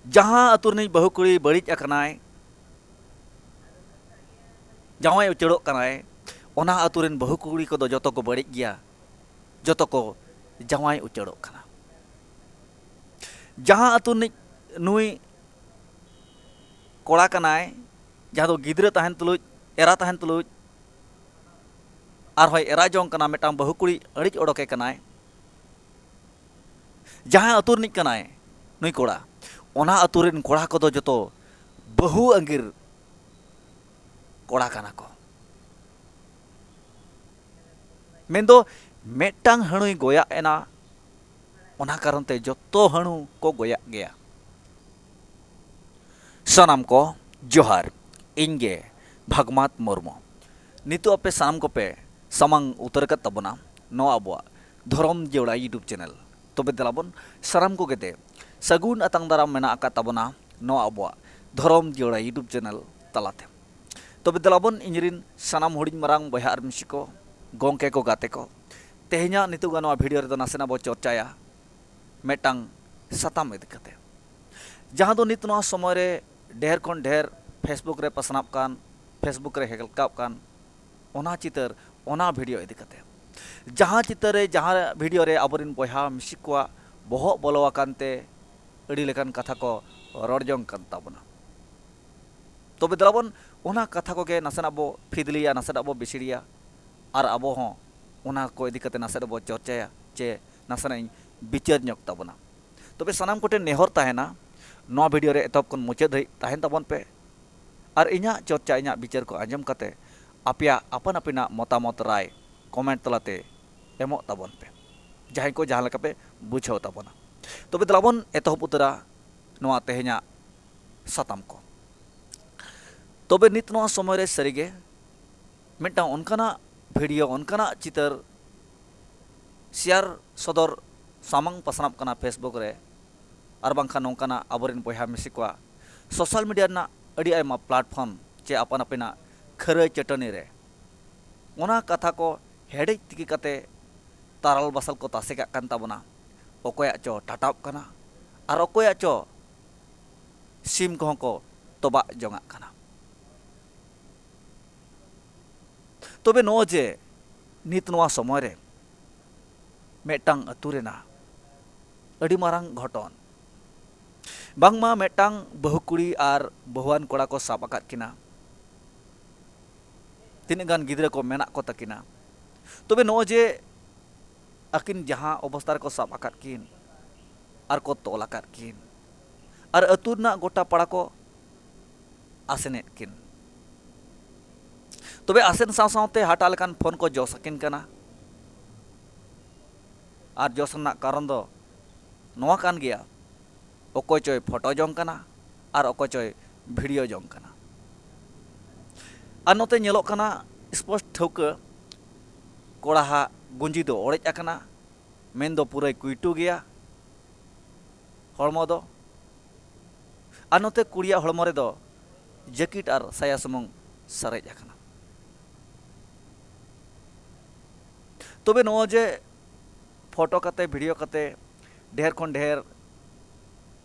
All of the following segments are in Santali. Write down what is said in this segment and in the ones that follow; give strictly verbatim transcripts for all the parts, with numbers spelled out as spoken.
ᱡᱟᱦᱟᱸ ᱟᱹᱛᱩ ᱨᱤᱱᱤᱡ ᱵᱟᱹᱦᱩ ᱠᱩᱲᱤ ᱵᱟᱹᱲᱤᱡ ᱟᱠᱟᱱᱟᱭ, ᱡᱟᱶᱟᱭ ᱩᱪᱟᱹᱲᱚᱜ ᱠᱟᱱᱟᱭ, ᱚᱱᱟ ᱟᱹᱛᱩ ᱨᱮᱱ ᱵᱟᱹᱦᱩ ᱠᱩᱲᱤ ᱠᱚᱫᱚ ᱡᱚᱛᱚ ᱠᱚ ᱵᱟᱹᱲᱤᱡ ᱜᱮᱭᱟ, ᱡᱚᱛᱚ ᱠᱚ ᱡᱟᱶᱟᱭ ᱩᱪᱟᱹᱲᱚᱜ ᱠᱟᱱᱟ᱾ ᱡᱟᱦᱟᱸ ᱟᱹᱛᱩ ᱨᱤᱱᱤᱡ ᱱᱩᱭ ᱠᱚᱲᱟ ᱠᱟᱱᱟᱭ, ᱡᱟᱦᱟᱸ ᱫᱚ ᱜᱤᱫᱽᱨᱟᱹ ᱛᱟᱦᱮᱱ ᱛᱩᱞᱩᱡ, ᱮᱨᱟ ᱛᱟᱦᱮᱱ ᱛᱩᱞᱩᱡ ᱟᱨᱦᱚᱸᱭ ᱮᱨᱟ ᱡᱚᱝ ᱠᱟᱱᱟ, ᱢᱤᱫᱴᱟᱝ ᱵᱟᱹᱦᱩ ᱠᱩᱲᱤ ᱟᱹᱲᱤᱡ ᱚᱰᱚᱠᱮ ᱠᱟᱱᱟᱭ, ᱡᱟᱦᱟᱸ ᱟᱹᱛᱩ ᱨᱤᱱᱤᱡ ᱠᱟᱱᱟᱭ ᱱᱩᱭ ᱠᱚᱲᱟ, ᱚᱱᱟ ᱟᱹᱛᱩ ᱨᱮᱱ ᱠᱚᱲᱟ ᱠᱚᱫᱚ ᱡᱚᱛᱚ ᱵᱟᱹᱦᱩ ᱟᱸᱜᱤᱨ ᱠᱚᱲᱟ ᱠᱟᱱᱟ ᱠᱚ᱾ ᱢᱮᱱᱫᱚ ᱢᱤᱫᱴᱟᱝ ᱦᱟᱹᱬᱩᱭ ᱜᱚᱭᱟᱜ ᱮᱱᱟ, ᱚᱱᱟ ᱠᱟᱨᱚᱱ ᱛᱮ ᱡᱚᱛᱚ ᱦᱟᱹᱬᱩ ᱠᱚ ᱜᱚᱭᱟᱜ ᱜᱮᱭᱟ᱾ ᱥᱟᱱᱟᱢ ᱠᱚ ᱡᱚᱦᱟᱨ, ᱤᱧ ᱜᱮ ᱵᱷᱟᱜᱽᱢᱟᱛ ᱢᱩᱨᱢᱩ᱾ ᱱᱤᱛᱚᱜ ᱟᱯᱮ ᱥᱟᱱᱟᱢ ᱠᱚᱯᱮ ᱥᱟᱢᱟᱝ ᱩᱛᱟᱹᱨ ᱟᱠᱟᱫ ᱛᱟᱵᱚᱱᱟ ᱱᱚᱣᱟ ᱟᱵᱚᱣᱟᱜ ᱫᱷᱚᱨᱚᱢ ᱡᱮᱣᱲᱟ YouTube channel᱾ ᱛᱚᱵᱮ ᱫᱮᱞᱟᱵᱚᱱ ᱥᱟᱱᱟᱢ ᱠᱚᱜᱮ ᱛᱮ ᱥᱟᱹᱜᱩᱱ ᱟᱛᱟᱝ ᱫᱟᱨᱟᱢ ᱢᱮᱱᱟᱜ ᱟᱠᱟᱫ ᱛᱟᱵᱚᱱᱟ ᱱᱚᱣᱟ ᱟᱵᱚᱣᱟᱜ ᱫᱷᱚᱨᱚᱢ ᱡᱮᱣᱲᱟ YouTube channel ᱛᱟᱞᱟᱛᱮ᱾ ᱛᱚᱵᱮ ᱫᱮᱞᱟᱵᱚᱱ ᱤᱧ ᱨᱤᱱ ᱥᱟᱱᱟᱢ ᱦᱩᱰᱤᱧ ᱢᱟᱨᱟᱝ ᱵᱚᱭᱦᱟ ᱟᱨ ᱢᱤᱥᱤ ᱠᱚ, ᱜᱚᱢᱠᱮ ᱠᱚ, ᱜᱟᱛᱮ ᱠᱚ, ᱛᱮᱦᱮᱧᱟᱜ ᱱᱤᱛᱚᱜ ᱱᱚᱣᱟ video ᱨᱮᱫᱚ ᱱᱟᱥᱮᱱᱟᱜ ᱵᱚ ᱪᱚᱨᱪᱟᱭᱟ ᱢᱤᱫᱴᱟᱝ ᱥᱟᱛᱟᱢ ᱤᱫᱤ ᱠᱟᱛᱮ, ᱡᱟᱦᱟᱸ ᱫᱚ ᱱᱤᱛ ᱱᱚᱣᱟ ᱥᱚᱢᱚᱭ ᱨᱮ ᱰᱷᱮᱨ ᱠᱷᱚᱱ ᱰᱷᱮᱨ Facebook ᱨᱮ ᱯᱟᱥᱱᱟᱜ ᱠᱟᱱ, Facebook ᱨᱮ ᱦᱮᱞᱠᱟᱣᱜ ᱠᱟᱱ ᱚᱱᱟ ᱪᱤᱛᱟᱹᱨ, ᱚᱱᱟ video ᱤᱫᱤ ᱠᱟᱛᱮ᱾ ᱡᱟᱦᱟᱸ ᱪᱤᱛᱟᱹᱨ ᱨᱮ, ᱡᱟᱦᱟᱸ video ᱨᱮ ᱟᱵᱚᱨᱮᱱ ᱵᱚᱭᱦᱟ ᱢᱤᱥᱤ ᱠᱚᱣᱟᱜ ᱵᱚᱦᱚᱜ ᱵᱚᱞᱚ ᱟᱠᱟᱱ ᱛᱮ ᱟᱹᱰᱤ ᱞᱮᱠᱟᱱ ᱠᱟᱛᱷᱟ ᱠᱚ ᱨᱚᱲ ᱡᱚᱝ ᱠᱟᱱ ᱛᱟᱵᱚᱱᱟ᱾ ᱛᱚᱵᱮ ᱫᱮᱞᱟᱵᱚᱱ ᱚᱱᱟ ᱠᱟᱛᱷᱟ ᱠᱚᱜᱮ ᱱᱟᱥᱮᱱᱟᱜ ᱵᱚ ᱯᱷᱤᱫᱽᱞᱤᱭᱟ, ᱱᱟᱥᱮᱱᱟᱜ ᱵᱚ ᱵᱤᱥᱲᱤᱭᱟ, ᱟᱨ ᱟᱵᱚ ᱦᱚᱸ ᱚᱱᱟ ᱠᱚ ᱤᱫᱤ ᱠᱟᱛᱮ ᱱᱟᱥᱮᱱᱟᱜ ᱵᱚ ᱪᱚᱨᱪᱟᱭᱟ, ᱪᱮ ᱱᱟᱥᱮᱱᱟᱜ ᱤᱧ ᱵᱤᱪᱟᱹᱨ ᱧᱚᱜ ᱛᱟᱵᱚᱱᱟ᱾ ᱛᱚᱵᱮ ᱥᱟᱱᱟᱢ ᱠᱚᱴᱷᱮᱱ ᱱᱮᱦᱚᱨ ᱛᱟᱦᱮᱱᱟ, ᱱᱚᱣᱟ video ᱨᱮ ᱮᱛᱚᱦᱚᱵ ᱠᱷᱚᱱ ᱢᱩᱪᱟᱹᱫ ᱫᱷᱟᱹᱵᱤᱡ ᱛᱟᱦᱮᱱ ᱛᱟᱵᱚᱱ ᱯᱮ, ᱟᱨ ᱤᱧᱟᱹᱜ ᱪᱚᱨᱪᱟ, ᱤᱧᱟᱹᱜ ᱵᱤᱪᱟᱹᱨ ᱠᱚ ᱟᱸᱡᱚᱢ ᱠᱟᱛᱮ ᱟᱯᱮᱭᱟᱜ ᱟᱯᱟᱱ ᱟᱹᱯᱤᱱᱟᱜ ᱢᱚᱛᱟᱢᱚᱛ, ᱨᱟᱭ comment ᱛᱟᱞᱟᱛᱮ ᱮᱢᱚᱜ ᱛᱟᱵᱚᱱ ᱯᱮ, ᱡᱟᱦᱟᱸᱭ ᱠᱚ ᱡᱟᱦᱟᱸ ᱞᱮᱠᱟ ᱯᱮ ᱵᱩᱡᱷᱟᱹᱣ ᱛᱟᱵᱚᱱᱟ᱾ ᱛᱚᱵᱮ ᱫᱮᱞᱟᱵᱚᱱ ᱮᱛᱚᱦᱚᱵ ᱩᱛᱟᱹᱨᱟ ᱱᱚᱣᱟ ᱛᱮᱦᱮᱧᱟᱜ ᱥᱟᱛᱟᱢ ᱠᱚ᱾ ᱛᱚᱵᱮ ᱱᱤᱛ ᱱᱚᱣᱟ ᱥᱚᱢᱚᱭ ᱨᱮ ᱥᱟᱹᱨᱤᱜᱮ ᱢᱤᱫᱴᱟᱝ ᱚᱱᱠᱟᱱᱟᱜ video, ᱚᱱᱠᱟᱱᱟᱜ ᱪᱤᱛᱟᱹᱨ share ᱥᱚᱫᱚᱨ, ᱥᱟᱢᱟᱝ ᱯᱟᱥᱱᱟᱜ ᱠᱟᱱᱟ Facebook ᱨᱮ, ᱟᱨ ᱵᱟᱝᱠᱷᱟᱱ ᱱᱚᱝᱠᱟᱱᱟᱜ ᱟᱵᱚᱨᱮᱱ ᱵᱚᱭᱦᱟ ᱢᱤᱥᱤ ᱠᱚᱣᱟᱜ social media ᱨᱮᱱᱟᱜ ᱟᱹᱰᱤ ᱟᱭᱢᱟ platform ᱪᱮ ᱟᱯᱟᱱ ᱟᱹᱯᱤᱱᱟᱜ ᱠᱷᱟᱹᱨᱟᱹᱭ ᱪᱟᱹᱴᱟᱹᱱᱤ ᱨᱮ ᱚᱱᱟ ᱠᱟᱛᱷᱟ ᱠᱚ ᱦᱮᱰᱮᱡ ᱛᱤᱠᱤ ᱠᱟᱛᱮ ᱛᱟᱨᱟᱞ ᱵᱟᱥᱟᱞ ᱠᱚ ᱛᱟᱥᱮ ᱠᱟᱜ ᱠᱟᱱ ᱛᱟᱵᱚᱱᱟ᱾ ᱚᱠᱚᱭᱟᱜ ᱪᱚ ᱴᱟᱴᱟᱵ ᱠᱟᱱᱟ, ᱟᱨ ᱚᱠᱚᱭᱟᱜ ᱪᱚ ᱥᱤᱢ ᱠᱚᱦᱚᱸ ᱠᱚ ᱛᱚᱵᱟᱜ ᱡᱚᱝᱟᱜ ᱠᱟᱱᱟ᱾ ᱛᱚᱵᱮ ᱱᱚᱜᱼᱚᱭ ᱡᱮ ᱱᱤᱛ ᱱᱚᱣᱟ ᱥᱚᱢᱚᱭ ᱨᱮ ᱢᱤᱫᱴᱟᱝ ᱟᱹᱛᱩ ᱨᱮᱱᱟᱜ ᱟᱹᱰᱤ ᱢᱟᱨᱟᱝ ᱜᱷᱚᱴᱚᱱ, ᱵᱟᱝᱢᱟ ᱢᱤᱫᱴᱟᱝ ᱵᱟᱹᱦᱩ ᱠᱩᱲᱤ ᱟᱨ ᱵᱟᱹᱦᱩᱣᱟᱱ ᱠᱚᱲᱟ ᱠᱚ ᱥᱟᱵ ᱟᱠᱟᱫ ᱠᱤᱱᱟ᱾ ᱛᱤᱱᱟᱹᱜ ᱜᱟᱱ ᱜᱤᱫᱽᱨᱟᱹ ᱠᱚ ᱢᱮᱱᱟᱜ ᱠᱚ ᱛᱟᱹᱠᱤᱱᱟ᱾ ᱛᱚᱵᱮ ᱱᱚᱜᱼᱚᱭ ᱡᱮ ᱟᱹᱠᱤᱱ ᱡᱟᱦᱟᱸ ᱚᱵᱚᱥᱛᱟ ᱨᱮᱠᱚ ᱥᱟᱵ ᱟᱠᱟᱫ ᱠᱤᱱ ᱟᱨ ᱠᱚ ᱛᱚᱞ ᱟᱠᱟᱫ ᱠᱤᱱ, ᱟᱨ ᱟᱹᱛᱩ ᱨᱮᱱᱟᱜ ᱜᱚᱴᱟ ᱯᱟᱲᱟ ᱠᱚ ᱟᱥᱮᱱᱮᱫ ᱠᱤᱱ, ᱛᱚᱵᱮ ᱟᱥᱮᱱ ᱥᱟᱶ ᱥᱟᱶᱛᱮ ᱦᱟᱴᱟᱜ ᱞᱮᱠᱟᱱ ᱯᱷᱳᱱ ᱠᱚ ᱡᱚᱥ ᱟᱹᱠᱤᱱ ᱠᱟᱱᱟ᱾ ᱟᱨ ᱡᱚᱥ ᱨᱮᱱᱟᱜ ᱠᱟᱨᱚᱱ ᱫᱚ ᱱᱚᱣᱟ ᱠᱟᱱ ᱜᱮᱭᱟ, ᱚᱠᱚᱭ ᱪᱚᱭ ᱯᱷᱳᱴᱳ ᱡᱚᱝ ᱠᱟᱱᱟ ᱟᱨ ᱚᱠᱚᱭ ᱪᱚᱭ ᱵᱷᱤᱰᱤᱭᱳ ᱡᱚᱝ ᱠᱟᱱᱟ᱾ ᱟᱨ ᱱᱚᱛᱮ ᱧᱮᱞᱚᱜ ᱠᱟᱱᱟ ᱥᱯᱚᱥᱴ ᱴᱷᱟᱹᱣᱠᱟᱹ, ᱠᱚᱲᱟᱦᱟᱜ ᱜᱩᱸᱡᱤ ᱫᱚ ᱚᱲᱮᱡ ᱟᱠᱟᱱᱟ, ᱢᱮᱱᱫᱚ ᱯᱩᱨᱟᱹᱭ ᱠᱩᱭᱴᱩ ᱜᱮᱭᱟ ᱦᱚᱲᱢᱚ ᱫᱚ᱾ ᱟᱨ ᱱᱚᱛᱮ ᱠᱩᱲᱤᱭᱟᱜ ᱦᱚᱲᱢᱚ ᱨᱮᱫᱚ ᱡᱮᱠᱮᱴ ᱟᱨ ᱥᱟᱭᱟ ᱥᱩᱢᱩᱝ ᱥᱟᱨᱮᱡ ᱟᱠᱟᱱᱟ᱾ ᱛᱚᱵᱮ ᱱᱚᱜᱼᱚᱭ ᱡᱮ ᱯᱷᱳᱴᱳ ᱠᱟᱛᱮ, ᱵᱷᱤᱰᱤᱭᱳ ᱠᱟᱛᱮ, ᱰᱷᱮᱨ ᱠᱷᱚᱱ ᱰᱷᱮᱨ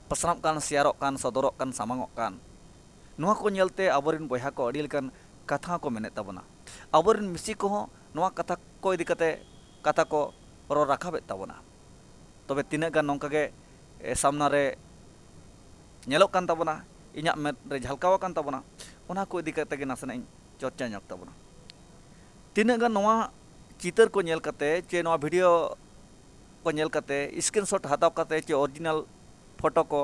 ᱯᱟᱥᱱᱟᱜ ᱠᱟᱱ, ᱥᱮᱭᱟᱨᱚᱜ ᱠᱟᱱ, ᱥᱚᱫᱚᱨᱚᱜ ᱠᱟᱱ, ᱥᱟᱢᱟᱝᱚᱜ ᱠᱟᱱ, ᱱᱚᱣᱟ ᱠᱚ ᱧᱮᱞᱛᱮ ᱟᱵᱚᱨᱮᱱ ᱵᱚᱭᱦᱟ ᱠᱚ ᱟᱹᱰᱤ ᱞᱮᱠᱟᱱ ᱠᱟᱛᱷᱟ ᱦᱚᱸᱠᱚ ᱢᱮᱱᱮᱫ ᱛᱟᱵᱚᱱᱟ᱾ ᱟᱵᱚᱨᱮᱱ ᱢᱤᱥᱤ ᱠᱚᱦᱚᱸ ᱱᱚᱣᱟ ᱠᱟᱛᱷᱟ ᱠᱚ ᱤᱫᱤ ᱠᱟᱛᱮ ᱠᱟᱛᱷᱟ ᱠᱚ ᱨᱚᱲ ᱨᱟᱠᱟᱵᱮᱫ ᱛᱟᱵᱚᱱᱟ᱾ ᱛᱚᱵᱮ ᱛᱤᱱᱟᱹᱜ ᱜᱟᱱ ᱱᱚᱝᱠᱟ ᱜᱮ, ᱮ, ᱥᱟᱢᱱᱟ ᱨᱮ ᱧᱮᱞᱚᱜ ᱠᱟᱱ ᱛᱟᱵᱚᱱᱟ, ᱤᱧᱟᱹᱜ ᱢᱮᱫ ᱨᱮ ᱡᱷᱟᱞᱠᱟᱣ ᱟᱠᱟᱱ ᱛᱟᱵᱚᱱᱟ, ᱚᱱᱟ ᱠᱚ ᱤᱫᱤ ᱠᱟᱛᱮ ᱜᱮ ᱱᱟᱥᱮᱱᱟᱜ ᱤᱧ ᱪᱚᱨᱪᱟ ᱧᱚᱜ ᱛᱟᱵᱚᱱᱟ᱾ ᱛᱤᱱᱟᱹᱜ ᱜᱟᱱ ᱱᱚᱣᱟ ᱪᱤᱛᱟᱹᱨ ᱠᱚ ᱧᱮᱞ ᱠᱟᱛᱮ ᱪᱮ ᱱᱚᱣᱟ ᱵᱷᱤᱰᱤᱭᱳ ᱠᱚ ᱧᱮᱞ ᱠᱟᱛᱮ, ᱥᱠᱨᱤᱱᱥᱚᱴ ᱦᱟᱛᱟᱣ ᱠᱟᱛᱮ ᱪᱮ ᱚᱨᱤᱡᱤᱱᱟᱞ ᱯᱷᱳᱴᱳ ᱠᱚ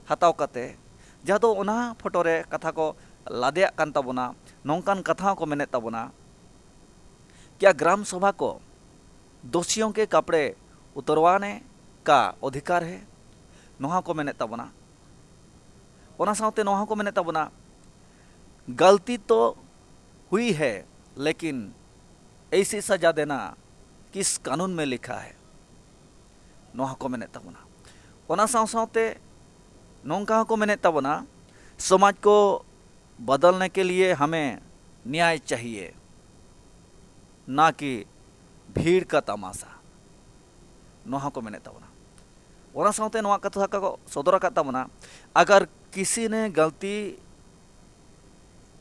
ᱦᱟᱛᱟᱣ ᱠᱟᱛᱮ, ᱡᱟᱦᱟᱸ ᱫᱚ ᱚᱱᱟ ᱯᱷᱳᱴᱳ ᱨᱮ ᱠᱟᱛᱷᱟ ᱠᱚ ᱞᱟᱫᱮᱭᱟᱜ ᱠᱟᱱ ᱛᱟᱵᱚᱱᱟ, ᱱᱚᱝᱠᱟᱱ ᱠᱟᱛᱷᱟ ᱦᱚᱸᱠᱚ ᱢᱮᱱᱮᱫ ᱛᱟᱵᱚᱱᱟ, ᱠᱭᱟ ᱜᱨᱟᱢ ᱥᱚᱵᱷᱟ ᱠᱚ ᱫᱳᱥᱤᱭᱳᱸ ᱠᱮ ᱠᱟᱯᱲᱮ ᱩᱛᱟᱨᱣᱟᱱᱮ ᱠᱟ ᱚᱫᱷᱤᱠᱟᱨ ᱦᱮ? ᱱᱚᱣᱟ ᱦᱚᱸᱠᱚ ᱢᱮᱱᱮᱫ ᱛᱟᱵᱚᱱᱟ᱾ ᱚᱱᱟ ᱥᱟᱶᱛᱮ ᱱᱚᱣᱟ ᱦᱚᱸᱠᱚ ᱢᱮᱱᱮᱫ ᱛᱟᱵᱚᱱᱟ, ᱜᱟᱞᱛᱤ ᱛᱚ ᱦᱩᱭ ᱦᱮ, ᱞᱮᱠᱤᱱ ᱮᱭᱥᱤ ᱥᱟᱡᱟ ᱫᱮᱱᱟ ᱠᱤᱥ ᱠᱟᱱᱩᱱ ᱢᱮ ᱞᱤᱠᱷᱟ ᱦᱮ? ᱱᱚᱣᱟ ᱦᱚᱸᱠᱚ ᱢᱮᱱᱮᱫ ᱛᱟᱵᱚᱱᱟ᱾ ᱚᱱᱟ ᱥᱟᱶ ᱥᱟᱶᱛᱮ ᱱᱚᱝᱠᱟ ᱦᱚᱸᱠᱚ ᱢᱮᱱᱮᱫ ᱛᱟᱵᱚᱱᱟ, ᱥᱚᱢᱟᱡᱽ ᱠᱚ ᱵᱚᱫᱚᱞᱱᱮ ᱠᱮ ᱞᱤᱭᱮ ᱦᱟᱢᱮ ᱱᱭᱟᱭ ᱪᱟᱦᱤᱭᱮ, ᱱᱟ ᱠᱤ ᱵᱷᱤᱲ ᱠᱟ ᱛᱟᱢᱟᱥᱟ᱾ ᱱᱚᱣᱟ ᱦᱚᱸᱠᱚ ᱢᱮᱱᱮᱫ ᱛᱟᱵᱚᱱᱟ᱾ ᱚᱱᱟ ᱥᱟᱶᱛᱮ ᱱᱚᱣᱟ ᱠᱟᱛᱷᱟ ᱠᱚ ᱥᱚᱫᱚᱨ ᱟᱠᱟᱫ ᱛᱟᱵᱚᱱᱟ, ᱟᱜᱟᱨ ᱠᱤᱥᱤ ᱱᱮ ᱜᱟᱞᱛᱤ,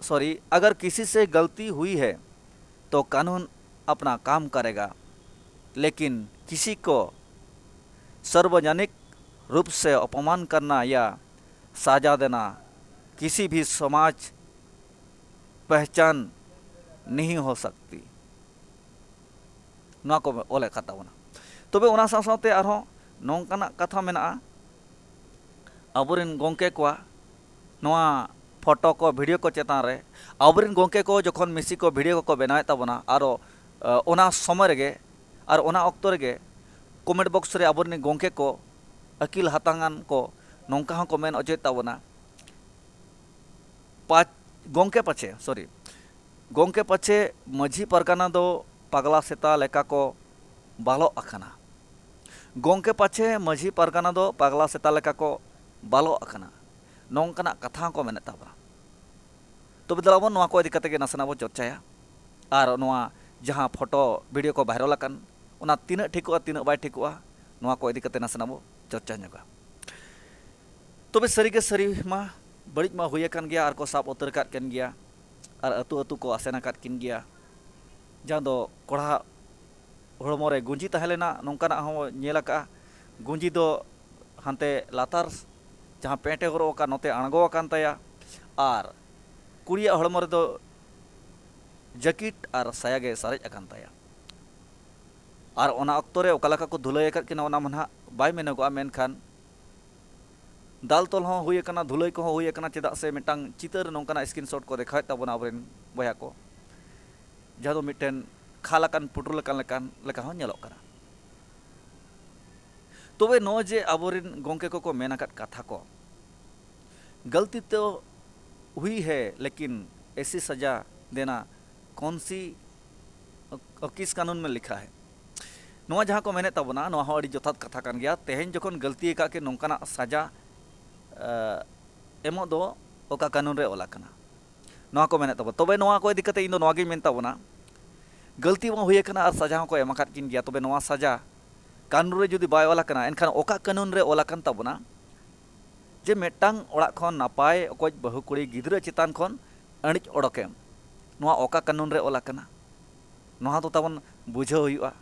ᱥᱚᱨᱤ, ᱟᱜᱟᱨ ᱠᱤᱥᱤ ᱥᱮ ᱜᱟᱞᱛᱤ ᱦᱩᱭ ᱦᱮ ᱛᱚ ᱠᱟᱱᱩᱱ ᱟᱯᱱᱟ ᱠᱟᱢ ᱠᱟᱨᱮᱜᱟ, ᱞᱮᱠᱤᱱ ᱠᱤᱥᱤ ᱠᱚ ᱥᱟᱨᱵᱚᱡᱚᱱᱤᱠ ᱨᱩᱯ ᱥᱮ ᱚᱯᱚᱢᱟᱱ ᱠᱟᱨᱱᱟ ᱭᱟ ᱥᱟᱡᱟ ᱫᱮᱱᱟ ᱠᱤᱥᱤ ᱵᱷᱤ ᱥᱚᱢᱟᱡᱽ ᱯᱮᱦᱪᱟᱱ ᱱᱤᱦᱤ ᱦᱳ ᱥᱟᱠᱛᱤ᱾ ᱱᱚᱣᱟ ᱠᱚ ᱚᱞ ᱟᱠᱟᱫ ᱛᱟᱵᱚᱱᱟ᱾ ᱛᱚᱵᱮ ᱚᱱᱟ ᱥᱟᱶ ᱥᱟᱶᱛᱮ ᱟᱨᱦᱚᱸ ᱱᱚᱝᱠᱟᱱᱟᱜ ᱠᱟᱛᱷᱟ ᱢᱮᱱᱟᱜᱼᱟ, ᱟᱵᱚᱨᱮᱱ ᱜᱚᱢᱠᱮ ᱠᱚᱣᱟᱜ ᱱᱚᱣᱟ ᱯᱷᱳᱴᱳ ᱠᱚ, ᱵᱷᱤᱰᱤᱭᱳ ᱠᱚ ᱪᱮᱛᱟᱱ ᱨᱮ ᱟᱵᱚᱨᱮᱱ ᱜᱚᱢᱠᱮ ᱠᱚ ᱡᱚᱠᱷᱚᱱ ᱢᱤᱥᱤ ᱠᱚ, ᱵᱷᱤᱰᱤᱭᱳ ᱠᱚᱠᱚ ᱵᱮᱱᱟᱣᱮᱫ ᱛᱟᱵᱚᱱᱟ, ᱟᱨᱚ ᱚᱱᱟ ᱥᱚᱢᱚᱭ ᱨᱮᱜᱮ ᱟᱨ ᱚᱱᱟ ᱚᱠᱛᱚ ᱨᱮᱜᱮ ᱠᱚᱢᱮᱱᱴ ᱵᱚᱠᱥ ᱨᱮ ᱟᱵᱚᱨᱮᱱ ᱜᱚᱢᱠᱮ ᱠᱚ, ᱟᱹᱠᱤᱞ ᱦᱟᱛᱟᱝᱟᱱ ᱠᱚ ᱱᱚᱝᱠᱟ ᱦᱚᱸᱠᱚ ᱢᱮᱱ ᱚᱪᱚᱭᱮᱫ ᱛᱟᱵᱚᱱᱟ, ᱯᱟᱪ ᱜᱚᱢᱠᱮ ᱯᱟᱪᱷᱮ, ᱥᱚᱨᱤ, ᱜᱚᱢᱠᱮ ᱯᱟᱪᱷᱮ ᱢᱟᱹᱡᱷᱤ ᱯᱟᱨᱜᱟᱱᱟ ᱫᱚ ᱯᱟᱜᱽᱞᱟ ᱥᱮᱛᱟ ᱞᱮᱠᱟ ᱠᱚ ᱵᱟᱞᱚᱜ ᱟᱠᱟᱱᱟ᱾ ᱜᱚᱢᱠᱮ ᱯᱟᱪᱷᱮ ᱢᱟᱹᱡᱷᱤ ᱯᱟᱨᱜᱟᱱᱟ ᱫᱚ ᱯᱟᱜᱽᱞᱟ ᱥᱮᱛᱟ ᱞᱮᱠᱟ ᱠᱚ ᱵᱟᱞᱚᱜ ᱟᱠᱟᱱᱟ, ᱱᱚᱝᱠᱟᱱᱟᱜ ᱠᱟᱛᱷᱟ ᱦᱚᱸᱠᱚ ᱢᱮᱱᱮᱫ ᱛᱟᱵᱚᱱᱟ᱾ ᱛᱚᱵᱮ ᱫᱮᱞᱟ ᱵᱚᱱ ᱱᱚᱣᱟ ᱠᱚ ᱤᱫᱤ ᱠᱟᱛᱮ ᱜᱮ ᱱᱟᱥᱮᱱᱟᱜ ᱵᱚᱱ ᱪᱚᱨᱪᱟᱭᱟ᱾ ᱟᱨ ᱱᱚᱣᱟ ᱡᱟᱦᱟᱸ ᱯᱷᱳᱴᱳ, ᱵᱷᱤᱰᱤᱭᱳ ᱠᱚ ᱵᱷᱟᱭᱨᱟᱞ ᱟᱠᱟᱱ, ᱚᱱᱟ ᱛᱤᱱᱟᱹᱜ ᱴᱷᱤᱠᱚᱜᱼᱟ, ᱛᱤᱱᱟᱹᱜ ᱵᱟᱭ ᱴᱷᱤᱠᱚᱜᱼᱟ, ᱱᱚᱣᱟ ᱠᱚ ᱤᱫᱤ ᱠᱟᱛᱮ ᱱᱟᱥᱮᱱᱟᱜ ᱵᱚ ᱪᱚᱨᱪᱟ ᱧᱚᱜᱟ᱾ ᱛᱚᱵᱮ ᱥᱟᱹᱨᱤᱜᱮ ᱥᱟᱹᱨᱤ ᱢᱟ, ᱵᱟᱹᱲᱤᱡ ᱢᱟ ᱦᱩᱭ ᱟᱠᱟᱱ ᱜᱮᱭᱟ ᱟᱨ ᱠᱚ ᱥᱟᱵ ᱩᱛᱟᱹᱨ ᱟᱠᱟᱫ ᱠᱤᱱ ᱜᱮᱭᱟ, ᱟᱨ ᱟᱹᱛᱩ ᱟᱹᱛᱩ ᱠᱚ ᱟᱥᱮᱱ ᱟᱠᱟᱫ ᱠᱤᱱ ᱜᱮᱭᱟ᱾ ᱡᱟᱦᱟᱸ ᱫᱚ ᱠᱚᱲᱟ ᱦᱚᱲᱢᱚ ᱨᱮ ᱜᱩᱸᱡᱤ ᱛᱟᱦᱮᱸ ᱞᱮᱱᱟ, ᱱᱚᱝᱠᱟᱱᱟᱜ ᱦᱚᱸ ᱧᱮᱞ ᱟᱠᱟᱜᱼᱟ᱾ ᱜᱩᱸᱡᱤ ᱫᱚ ᱦᱟᱱᱛᱮ ᱞᱟᱛᱟᱨ ᱡᱟᱦᱟᱸ ᱯᱮᱱᱴ ᱮ ᱦᱚᱨᱚᱜ ᱟᱠᱟᱫ, ᱱᱚᱛᱮ ᱟᱬᱜᱚ ᱟᱠᱟᱱ ᱛᱟᱭᱟ, ᱟᱨ ᱠᱩᱲᱤᱭᱟᱜ ᱦᱚᱲᱢᱚ ᱨᱮᱫᱚ ᱡᱟᱹᱠᱤᱴ ᱟᱨ ᱥᱟᱭᱟ ᱜᱮ ᱥᱟᱨᱮᱡ ᱟᱠᱟᱱ ᱛᱟᱭᱟ᱾ ᱟᱨ ᱚᱱᱟ ᱚᱠᱛᱚ ᱨᱮ ᱚᱠᱟ ᱞᱮᱠᱟ ᱠᱚ ᱫᱷᱩᱞᱟᱹᱭ ᱟᱠᱟᱫ ᱠᱤᱱᱟ, ᱚᱱᱟ ᱢᱟ ᱱᱟᱦᱟᱜ ᱵᱟᱭ ᱢᱮᱱᱚᱜᱚᱜᱼᱟ, ᱢᱮᱱᱠᱷᱟᱱ ᱫᱟᱞ ᱛᱚᱞ ᱦᱚᱸ ᱦᱩᱭ ᱟᱠᱟᱱᱟ, ᱫᱷᱩᱞᱟᱹᱭ ᱠᱚᱦᱚᱸ ᱦᱩᱭ ᱟᱠᱟᱱᱟ, ᱪᱮᱫᱟᱜ ᱥᱮ ᱢᱤᱫᱴᱟᱝ ᱪᱤᱛᱟᱹᱨ ᱱᱚᱝᱠᱟᱱᱟᱜ ᱥᱠᱨᱤᱱᱥᱚᱴ ᱠᱚ ᱫᱮᱠᱷᱟᱣᱮᱫ ᱛᱟᱵᱚᱱᱟ ᱟᱵᱚᱨᱮᱱ ᱵᱚᱭᱦᱟ ᱠᱚ, ᱡᱟᱦᱟᱸ ᱫᱚ ᱢᱤᱫᱴᱮᱱ ᱠᱷᱟᱞ ᱟᱠᱟᱱ ᱯᱩᱴᱩᱞ ᱟᱠᱟᱱ ᱞᱮᱠᱟᱱ ᱞᱮᱠᱟ ᱦᱚᱸ ᱧᱮᱞᱚᱜ ᱠᱟᱱᱟ᱾ ᱛᱚᱵᱮ ᱱᱚᱜᱼᱚᱭ ᱡᱮ ᱟᱵᱚᱨᱮᱱ ᱜᱚᱢᱠᱮ ᱠᱚᱠᱚ ᱢᱮᱱ ᱟᱠᱟᱫ ᱠᱟᱛᱷᱟ ᱠᱚ, ᱜᱟᱹᱞᱛᱤ ᱛᱚ ᱦᱩᱭ ᱦᱮ, ᱞᱮᱠᱤᱱ ᱮᱥᱤ ᱥᱟᱡᱟ ᱫᱮᱱᱟ ᱠᱚᱱᱥᱤ ᱠᱤᱥ ᱠᱟᱹᱱᱩᱱ ᱢᱮ ᱞᱤᱠᱷᱟ ᱦᱮ᱾ ᱱᱚᱣᱟ ᱡᱟᱦᱟᱸ ᱠᱚ ᱢᱮᱱᱮᱫ ᱛᱟᱵᱚᱱᱟ, ᱱᱚᱣᱟ ᱦᱚᱸ ᱟᱹᱰᱤ ᱡᱚᱛᱷᱟᱛ ᱠᱟᱛᱷᱟ ᱠᱟᱱ ᱜᱮᱭᱟ᱾ ᱛᱮᱦᱮᱧ ᱡᱚᱠᱷᱚᱱ ᱜᱟᱹᱞᱛᱤ ᱟᱠᱟᱫ ᱠᱤᱱ, ᱱᱚᱝᱠᱟᱱᱟᱜ ᱥᱟᱡᱟ ᱮ, ᱮᱢᱚᱜ ᱫᱚ ᱚᱠᱟ ᱠᱟᱹᱱᱩᱱ ᱨᱮ ᱚᱞ ᱟᱠᱟᱱᱟ? ᱱᱚᱣᱟ ᱠᱚ ᱢᱮᱱᱮᱫ ᱛᱟᱵᱚᱱᱟ᱾ ᱛᱚᱵᱮ ᱱᱚᱣᱟ ᱠᱚ ᱤᱫᱤ ᱠᱟᱛᱮ ᱤᱧ ᱫᱚ ᱱᱚᱣᱟ ᱜᱤᱧ ᱢᱮᱱ ᱛᱟᱵᱚᱱᱟ, ᱜᱟᱹᱞᱛᱤ ᱢᱟ ᱦᱩᱭ ᱟᱠᱟᱱᱟ ᱟᱨ ᱥᱟᱡᱟ ᱦᱚᱸᱠᱚ ᱮᱢ ᱟᱠᱟᱫ ᱠᱤᱱ ᱜᱮᱭᱟ᱾ ᱛᱚᱵᱮ ᱱᱚᱣᱟ ᱥᱟᱡᱟ ᱠᱟᱹᱱᱩᱱ ᱨᱮ ᱡᱩᱫᱤ ᱵᱟᱭ ᱚᱞ ᱟᱠᱟᱱᱟ, ᱮᱱᱠᱷᱟᱱ ᱚᱠᱟ ᱠᱟᱹᱱᱩᱱ ᱨᱮ ᱚᱞ ᱟᱠᱟᱱ ᱛᱟᱵᱚᱱᱟ ᱡᱮ ᱢᱤᱫᱴᱟᱝ ᱚᱲᱟᱜ ᱠᱷᱚᱱ ᱱᱟᱯᱟᱭ ᱚᱠᱚᱡ ᱵᱟᱹᱦᱩ ᱠᱩᱲᱤ ᱜᱤᱫᱽᱨᱟᱹ ᱪᱮᱛᱟᱱ ᱠᱷᱚᱱ ᱟᱹᱬᱤᱡ ᱚᱰᱚᱠᱮᱢ? ᱱᱚᱣᱟ ᱚᱠᱟ ᱠᱟᱹᱱᱩᱱ ᱨᱮ ᱚᱞ ᱟᱠᱟᱱᱟ? ᱱᱚᱣᱟ ᱫᱚ ᱛᱟᱵᱚᱱ ᱵᱩᱡᱷᱟᱹᱣ ᱦᱩᱭᱩᱜᱼᱟ᱾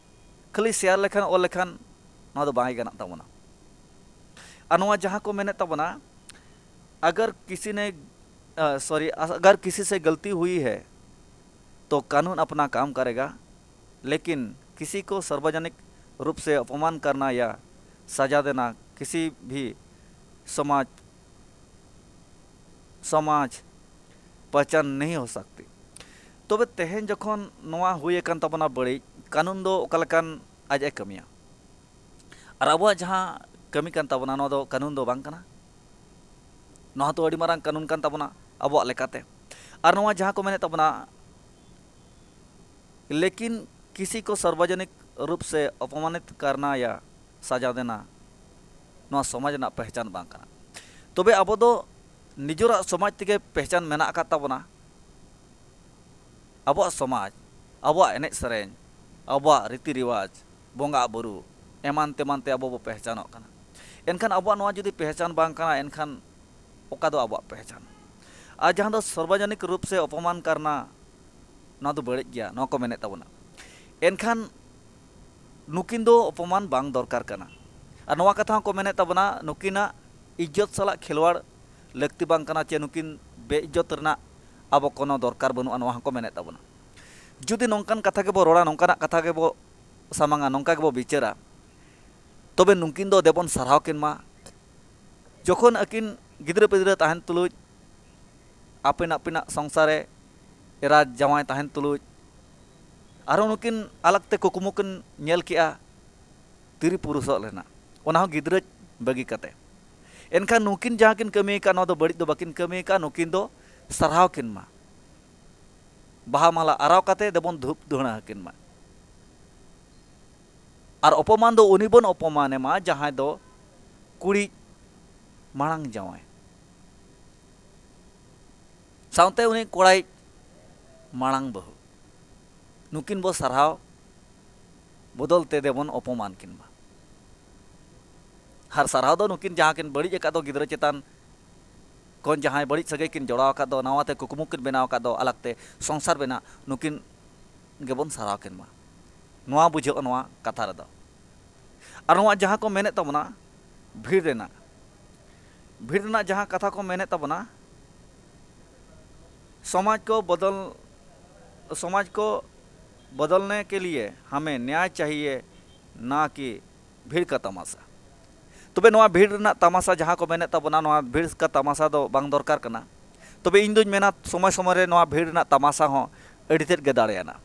ᱠᱷᱟᱹᱞᱤ ᱥᱮᱭᱟᱨ ᱞᱮᱠᱷᱟᱱ, ᱚᱞ ᱞᱮᱠᱷᱟᱱ ᱱᱚᱣᱟ ᱫᱚ ᱵᱟᱭ ᱜᱟᱱᱚᱜ ᱛᱟᱵᱚᱱᱟ᱾ ᱟᱨ ᱱᱚᱣᱟ ᱡᱟᱦᱟᱸ ᱠᱚ ᱢᱮᱱᱮᱫ ᱛᱟᱵᱚᱱᱟ, अगर किसी ने, अ, सॉरी, अगर किसी से गलती हुई है तो कानून अपना काम करेगा, लेकिन किसी को सार्वजनिक रूप से अपमान करना या सजा देना किसी भी समाज समाज पहचान नहीं हो सकती। ᱛᱚᱵᱮ ᱛᱮᱦᱮᱧ ᱡᱚᱠᱷᱚᱱ ᱱᱚᱣᱟ ᱦᱩᱭ ᱟᱠᱟᱱ ᱛᱟᱵᱚᱱᱟ ᱵᱟᱹᱲᱤᱡ, ᱠᱟᱹᱱᱩᱱ ᱫᱚ ᱚᱠᱟ ᱞᱮᱠᱟᱱ ᱟᱡ ᱮ ᱠᱟᱹᱢᱤᱭᱟ? ᱟᱨ ᱟᱵᱚᱣᱟᱜ ᱡᱟᱦᱟᱸ ᱠᱟᱹᱢᱤ ᱠᱟᱱ ᱛᱟᱵᱚᱱᱟ, ᱱᱚᱣᱟ ᱫᱚ ᱠᱟᱹᱱᱩᱱ ᱫᱚ ᱵᱟᱝ ᱠᱟᱱᱟ᱾ ᱱᱚᱣᱟ ᱫᱚ ᱟᱹᱰᱤ ᱢᱟᱨᱟᱝ ᱠᱟᱹᱱᱩᱱ ᱠᱟᱱ ᱛᱟᱵᱚᱱᱟ ᱟᱵᱚᱣᱟᱜ ᱞᱮᱠᱟᱛᱮ᱾ ᱟᱨ ᱱᱚᱣᱟ ᱡᱟᱦᱟᱸ ᱠᱚ ᱢᱮᱱᱮᱫ ᱛᱟᱵᱚᱱᱟ, लेकिन किसी को सार्वजनिक रूप से अपमानित करना या सजा देना, ᱱᱚᱣᱟ ᱥᱚᱢᱟᱡᱽ ᱨᱮᱱᱟᱜ ᱯᱮᱦᱪᱟᱱ ᱵᱟᱝ ᱠᱟᱱᱟ᱾ ᱛᱚᱵᱮ ᱟᱵᱚ ᱫᱚ ᱱᱤᱡᱮᱨᱟᱜ ᱥᱚᱢᱟᱡᱽ ᱛᱮᱜᱮ ᱯᱮᱦᱪᱟᱱ ᱢᱮᱱᱟᱜ ᱟᱠᱟᱫ ᱛᱟᱵᱚᱱᱟ᱾ ᱟᱵᱚᱣᱟᱜ ᱥᱚᱢᱟᱡᱽ, ᱟᱵᱚᱣᱟᱜ ᱮᱱᱮᱡ ᱥᱮᱨᱮᱧ, ᱟᱵᱚᱣᱟᱜ ᱨᱤᱛᱤ ᱨᱮᱣᱟᱡᱽ, ᱵᱚᱸᱜᱟ ᱵᱩᱨᱩ, ᱮᱢᱟᱱ ᱛᱮᱢᱟᱱ ᱛᱮ ᱟᱵᱚ ᱵᱚ ᱯᱮᱦᱪᱟᱱᱚᱜ ᱠᱟᱱᱟ᱾ ᱮᱱᱠᱷᱟᱱ ᱟᱵᱚᱣᱟᱜ ᱱᱚᱣᱟ ᱡᱩᱫᱤ ᱯᱮᱦᱪᱟᱱ ᱵᱟᱝ ᱠᱟᱱᱟ, ᱮᱱᱠᱷᱟᱱ ᱚᱠᱟ ᱫᱚ ᱟᱵᱚᱣᱟᱜ ᱯᱮᱦᱪᱟᱱ? ᱟᱨ ᱡᱟᱦᱟᱸ ᱫᱚ ᱥᱟᱨᱵᱚᱡᱚᱱᱤᱠ ᱨᱩᱯ ᱥᱮ ᱚᱯᱚᱢᱟᱱ ᱠᱟᱨᱱᱟ, ᱱᱚᱣᱟ ᱫᱚ ᱵᱟᱹᱲᱤᱡ ᱜᱮᱭᱟ, ᱱᱚᱣᱟ ᱠᱚ ᱢᱮᱱᱮᱫ ᱛᱟᱵᱚᱱᱟ᱾ ᱮᱱᱠᱷᱟᱱ ᱱᱩᱠᱤᱱ ᱫᱚ ᱚᱯᱚᱢᱟᱱ ᱵᱟᱝ ᱫᱚᱨᱠᱟᱨ ᱠᱟᱱᱟ᱾ ᱟᱨ ᱱᱚᱣᱟ ᱠᱟᱛᱷᱟ ᱦᱚᱸᱠᱚ ᱢᱮᱱᱮᱫ ᱛᱟᱵᱚᱱᱟ, ᱱᱩᱠᱤᱱᱟᱜ ᱤᱡᱽᱡᱚᱛ ᱥᱟᱞᱟᱜ ᱠᱷᱮᱞᱣᱟᱲ ᱞᱟᱹᱠᱛᱤ ᱵᱟᱝ ᱠᱟᱱᱟ, ᱪᱮ ᱱᱩᱠᱤᱱ ᱵᱮᱼᱤᱡᱽᱡᱚᱛ ᱨᱮᱱᱟᱜ ᱟᱵᱚ ᱠᱳᱱᱳ ᱫᱚᱨᱠᱟᱨ ᱵᱟᱹᱱᱩᱜᱼᱟ, ᱱᱚᱣᱟ ᱦᱚᱸᱠᱚ ᱢᱮᱱᱮᱫ ᱛᱟᱵᱚᱱᱟ᱾ ᱡᱩᱫᱤ ᱱᱚᱝᱠᱟᱱ ᱠᱟᱛᱷᱟ ᱜᱮᱵᱚ ᱨᱚᱲᱟ, ᱱᱚᱝᱠᱟᱱᱟᱜ ᱠᱟᱛᱷᱟ ᱜᱮᱵᱚ ᱥᱟᱢᱟᱝᱟ, ᱱᱚᱝᱠᱟ ᱜᱮᱵᱚ ᱵᱤᱪᱟᱹᱨᱟ, ᱛᱚᱵᱮ ᱱᱩᱠᱤᱱ ᱫᱚ ᱫᱮᱵᱚᱱ ᱥᱟᱨᱦᱟᱣ ᱠᱤᱱ ᱢᱟ᱾ ᱡᱚᱠᱷᱚᱱ ᱟᱹᱠᱤᱱ ᱜᱤᱫᱽᱨᱟᱹ ᱯᱤᱫᱽᱨᱟᱹ ᱛᱟᱦᱮᱱ ᱛᱩᱞᱩᱡ, ᱟᱹᱯᱤᱱ ᱟᱹᱯᱤᱱᱟᱜ ᱥᱚᱝᱥᱟᱨ ᱨᱮ ᱮᱨᱟ ᱡᱟᱶᱟᱭ ᱛᱟᱦᱮᱱ ᱛᱩᱞᱩᱡ, ᱟᱨᱦᱚᱸ ᱱᱩᱠᱤᱱ ᱟᱞᱟᱜᱽ ᱛᱮ ᱠᱩᱠᱢᱩ ᱠᱤᱱ ᱧᱮᱞ ᱠᱮᱜᱼᱟ, ᱛᱤᱨᱤ ᱯᱩᱨᱩᱥᱚᱜ ᱨᱮᱱᱟᱜ, ᱚᱱᱟ ᱦᱚᱸ ᱜᱤᱫᱽᱨᱟᱹ ᱵᱟᱹᱜᱤ ᱠᱟᱛᱮ᱾ ᱮᱱᱠᱷᱟᱱ ᱱᱩᱠᱤᱱ ᱡᱟᱦᱟᱸ ᱠᱤᱱ ᱠᱟᱹᱢᱤ ᱟᱠᱟᱫ, ᱱᱚᱣᱟ ᱫᱚ ᱵᱟᱹᱲᱤᱡ ᱫᱚ ᱵᱟᱹᱠᱤᱱ ᱠᱟᱹᱢᱤ ᱟᱠᱟᱫ, ᱱᱩᱠᱤᱱ ᱫᱚ ᱥᱟᱨᱦᱟᱣ ᱠᱤᱱ ᱢᱟ, ᱵᱟᱦᱟ ᱢᱟᱞᱟ ᱟᱨᱟᱣ ᱠᱟᱛᱮ ᱫᱮᱵᱚᱱ ᱫᱷᱩᱯ ᱫᱷᱩᱬᱟᱹ ᱟᱹᱠᱤᱱ ᱢᱟ᱾ ᱟᱨ ᱚᱯᱚᱢᱟᱱ ᱫᱚ ᱩᱱᱤ ᱵᱚᱱ ᱚᱯᱚᱢᱟᱱᱮ ᱢᱟ, ᱡᱟᱦᱟᱸᱭ ᱫᱚ ᱠᱩᱲᱤ ᱢᱟᱲᱟᱝ ᱡᱟᱶᱟᱭ᱾ ᱥᱟᱶᱛᱮ ᱩᱱᱤ ᱠᱚᱲᱟᱭᱤᱡ ᱢᱟᱲᱟᱝ ᱵᱟᱹᱦᱩ᱾ ᱱᱩᱠᱤᱱ ᱵᱚ ᱥᱟᱨᱦᱟᱣ ᱵᱚᱫᱚᱞ ᱛᱮ ᱫᱮᱵᱚᱱ ᱚᱯᱚᱢᱟᱱ ᱠᱤᱱ ᱢᱟ᱾ ᱟᱨ ᱥᱟᱨᱦᱟᱣ ᱫᱚ ᱱᱩᱠᱤᱱ ᱡᱟᱦᱟᱸ ᱠᱤᱱ ᱵᱟᱹᱲᱤᱡ ᱟᱠᱟᱫ ᱫᱚ ᱜᱤᱫᱽᱨᱟᱹ ᱪᱮᱛᱟᱱ ᱠᱷᱚᱱ, ᱡᱟᱦᱟᱸᱭ ᱵᱟᱹᱲᱤᱡ ᱥᱟᱹᱜᱟᱹᱭ ᱠᱤᱱ ᱡᱚᱲᱟᱣ ᱟᱠᱟᱫ ᱫᱚ, ᱱᱟᱣᱟ ᱛᱮ ᱠᱩᱠᱢᱩ ᱠᱤᱱ ᱵᱮᱱᱟᱣ ᱟᱠᱟᱫ ᱫᱚ ᱟᱞᱟᱜᱽ ᱛᱮ ᱥᱚᱝᱥᱟᱨ ᱵᱮᱱᱟᱣ, ᱱᱩᱠᱤᱱ ᱜᱮᱵᱚᱱ ᱥᱟᱨᱦᱟᱣ ᱠᱤᱱ ᱢᱟ᱾ ᱱᱚᱣᱟ ᱵᱩᱡᱷᱟᱹᱜᱼᱟ ᱱᱚᱣᱟ ᱠᱟᱛᱷᱟ ᱨᱮᱫᱚ᱾ ᱟᱨ ᱱᱚᱣᱟ ᱡᱟᱦᱟᱸ ᱠᱚ ᱢᱮᱱᱮᱫ ᱛᱟᱵᱚᱱᱟ ᱵᱷᱤᱲ ᱨᱮᱱᱟᱜ, ᱵᱷᱤᱲ ᱨᱮᱱᱟᱜ ᱡᱟᱦᱟᱸ ᱠᱟᱛᱷᱟ ᱠᱚ ᱢᱮᱱᱮᱫ ᱛᱟᱵᱚᱱᱟ, समाज को बदल समाज को बदलने के लिए हमें न्याय चाहिए, ना कि भीड़ का तमाशा। ᱛᱚᱵᱮ ᱱᱚᱣᱟ ᱵᱷᱤᱲ ᱨᱮᱱᱟᱜ ᱛᱟᱢᱟᱥᱟ ᱡᱟᱦᱟᱸ ᱠᱚ ᱢᱮᱱᱮᱫ ᱛᱟᱵᱚᱱᱟ, ᱱᱚᱣᱟ ᱵᱷᱤᱲ ᱠᱟ ᱛᱟᱢᱟᱥᱟ ᱫᱚ ᱵᱟᱝ ᱫᱚᱨᱠᱟᱨ ᱠᱟᱱᱟ᱾ ᱛᱚᱵᱮ ᱤᱧ ᱫᱩᱧ ᱢᱮᱱᱟ, ᱥᱚᱢᱚᱭ ᱥᱚᱢᱚᱭ ᱨᱮ ᱱᱚᱣᱟ ᱵᱷᱤᱲ ᱨᱮᱱᱟᱜ ᱛᱟᱢᱟᱥᱟ ᱦᱚᱸ ᱟᱹᱰᱤ ᱛᱮᱫ ᱜᱮ ᱫᱟᱲᱮᱭᱟᱱᱟ᱾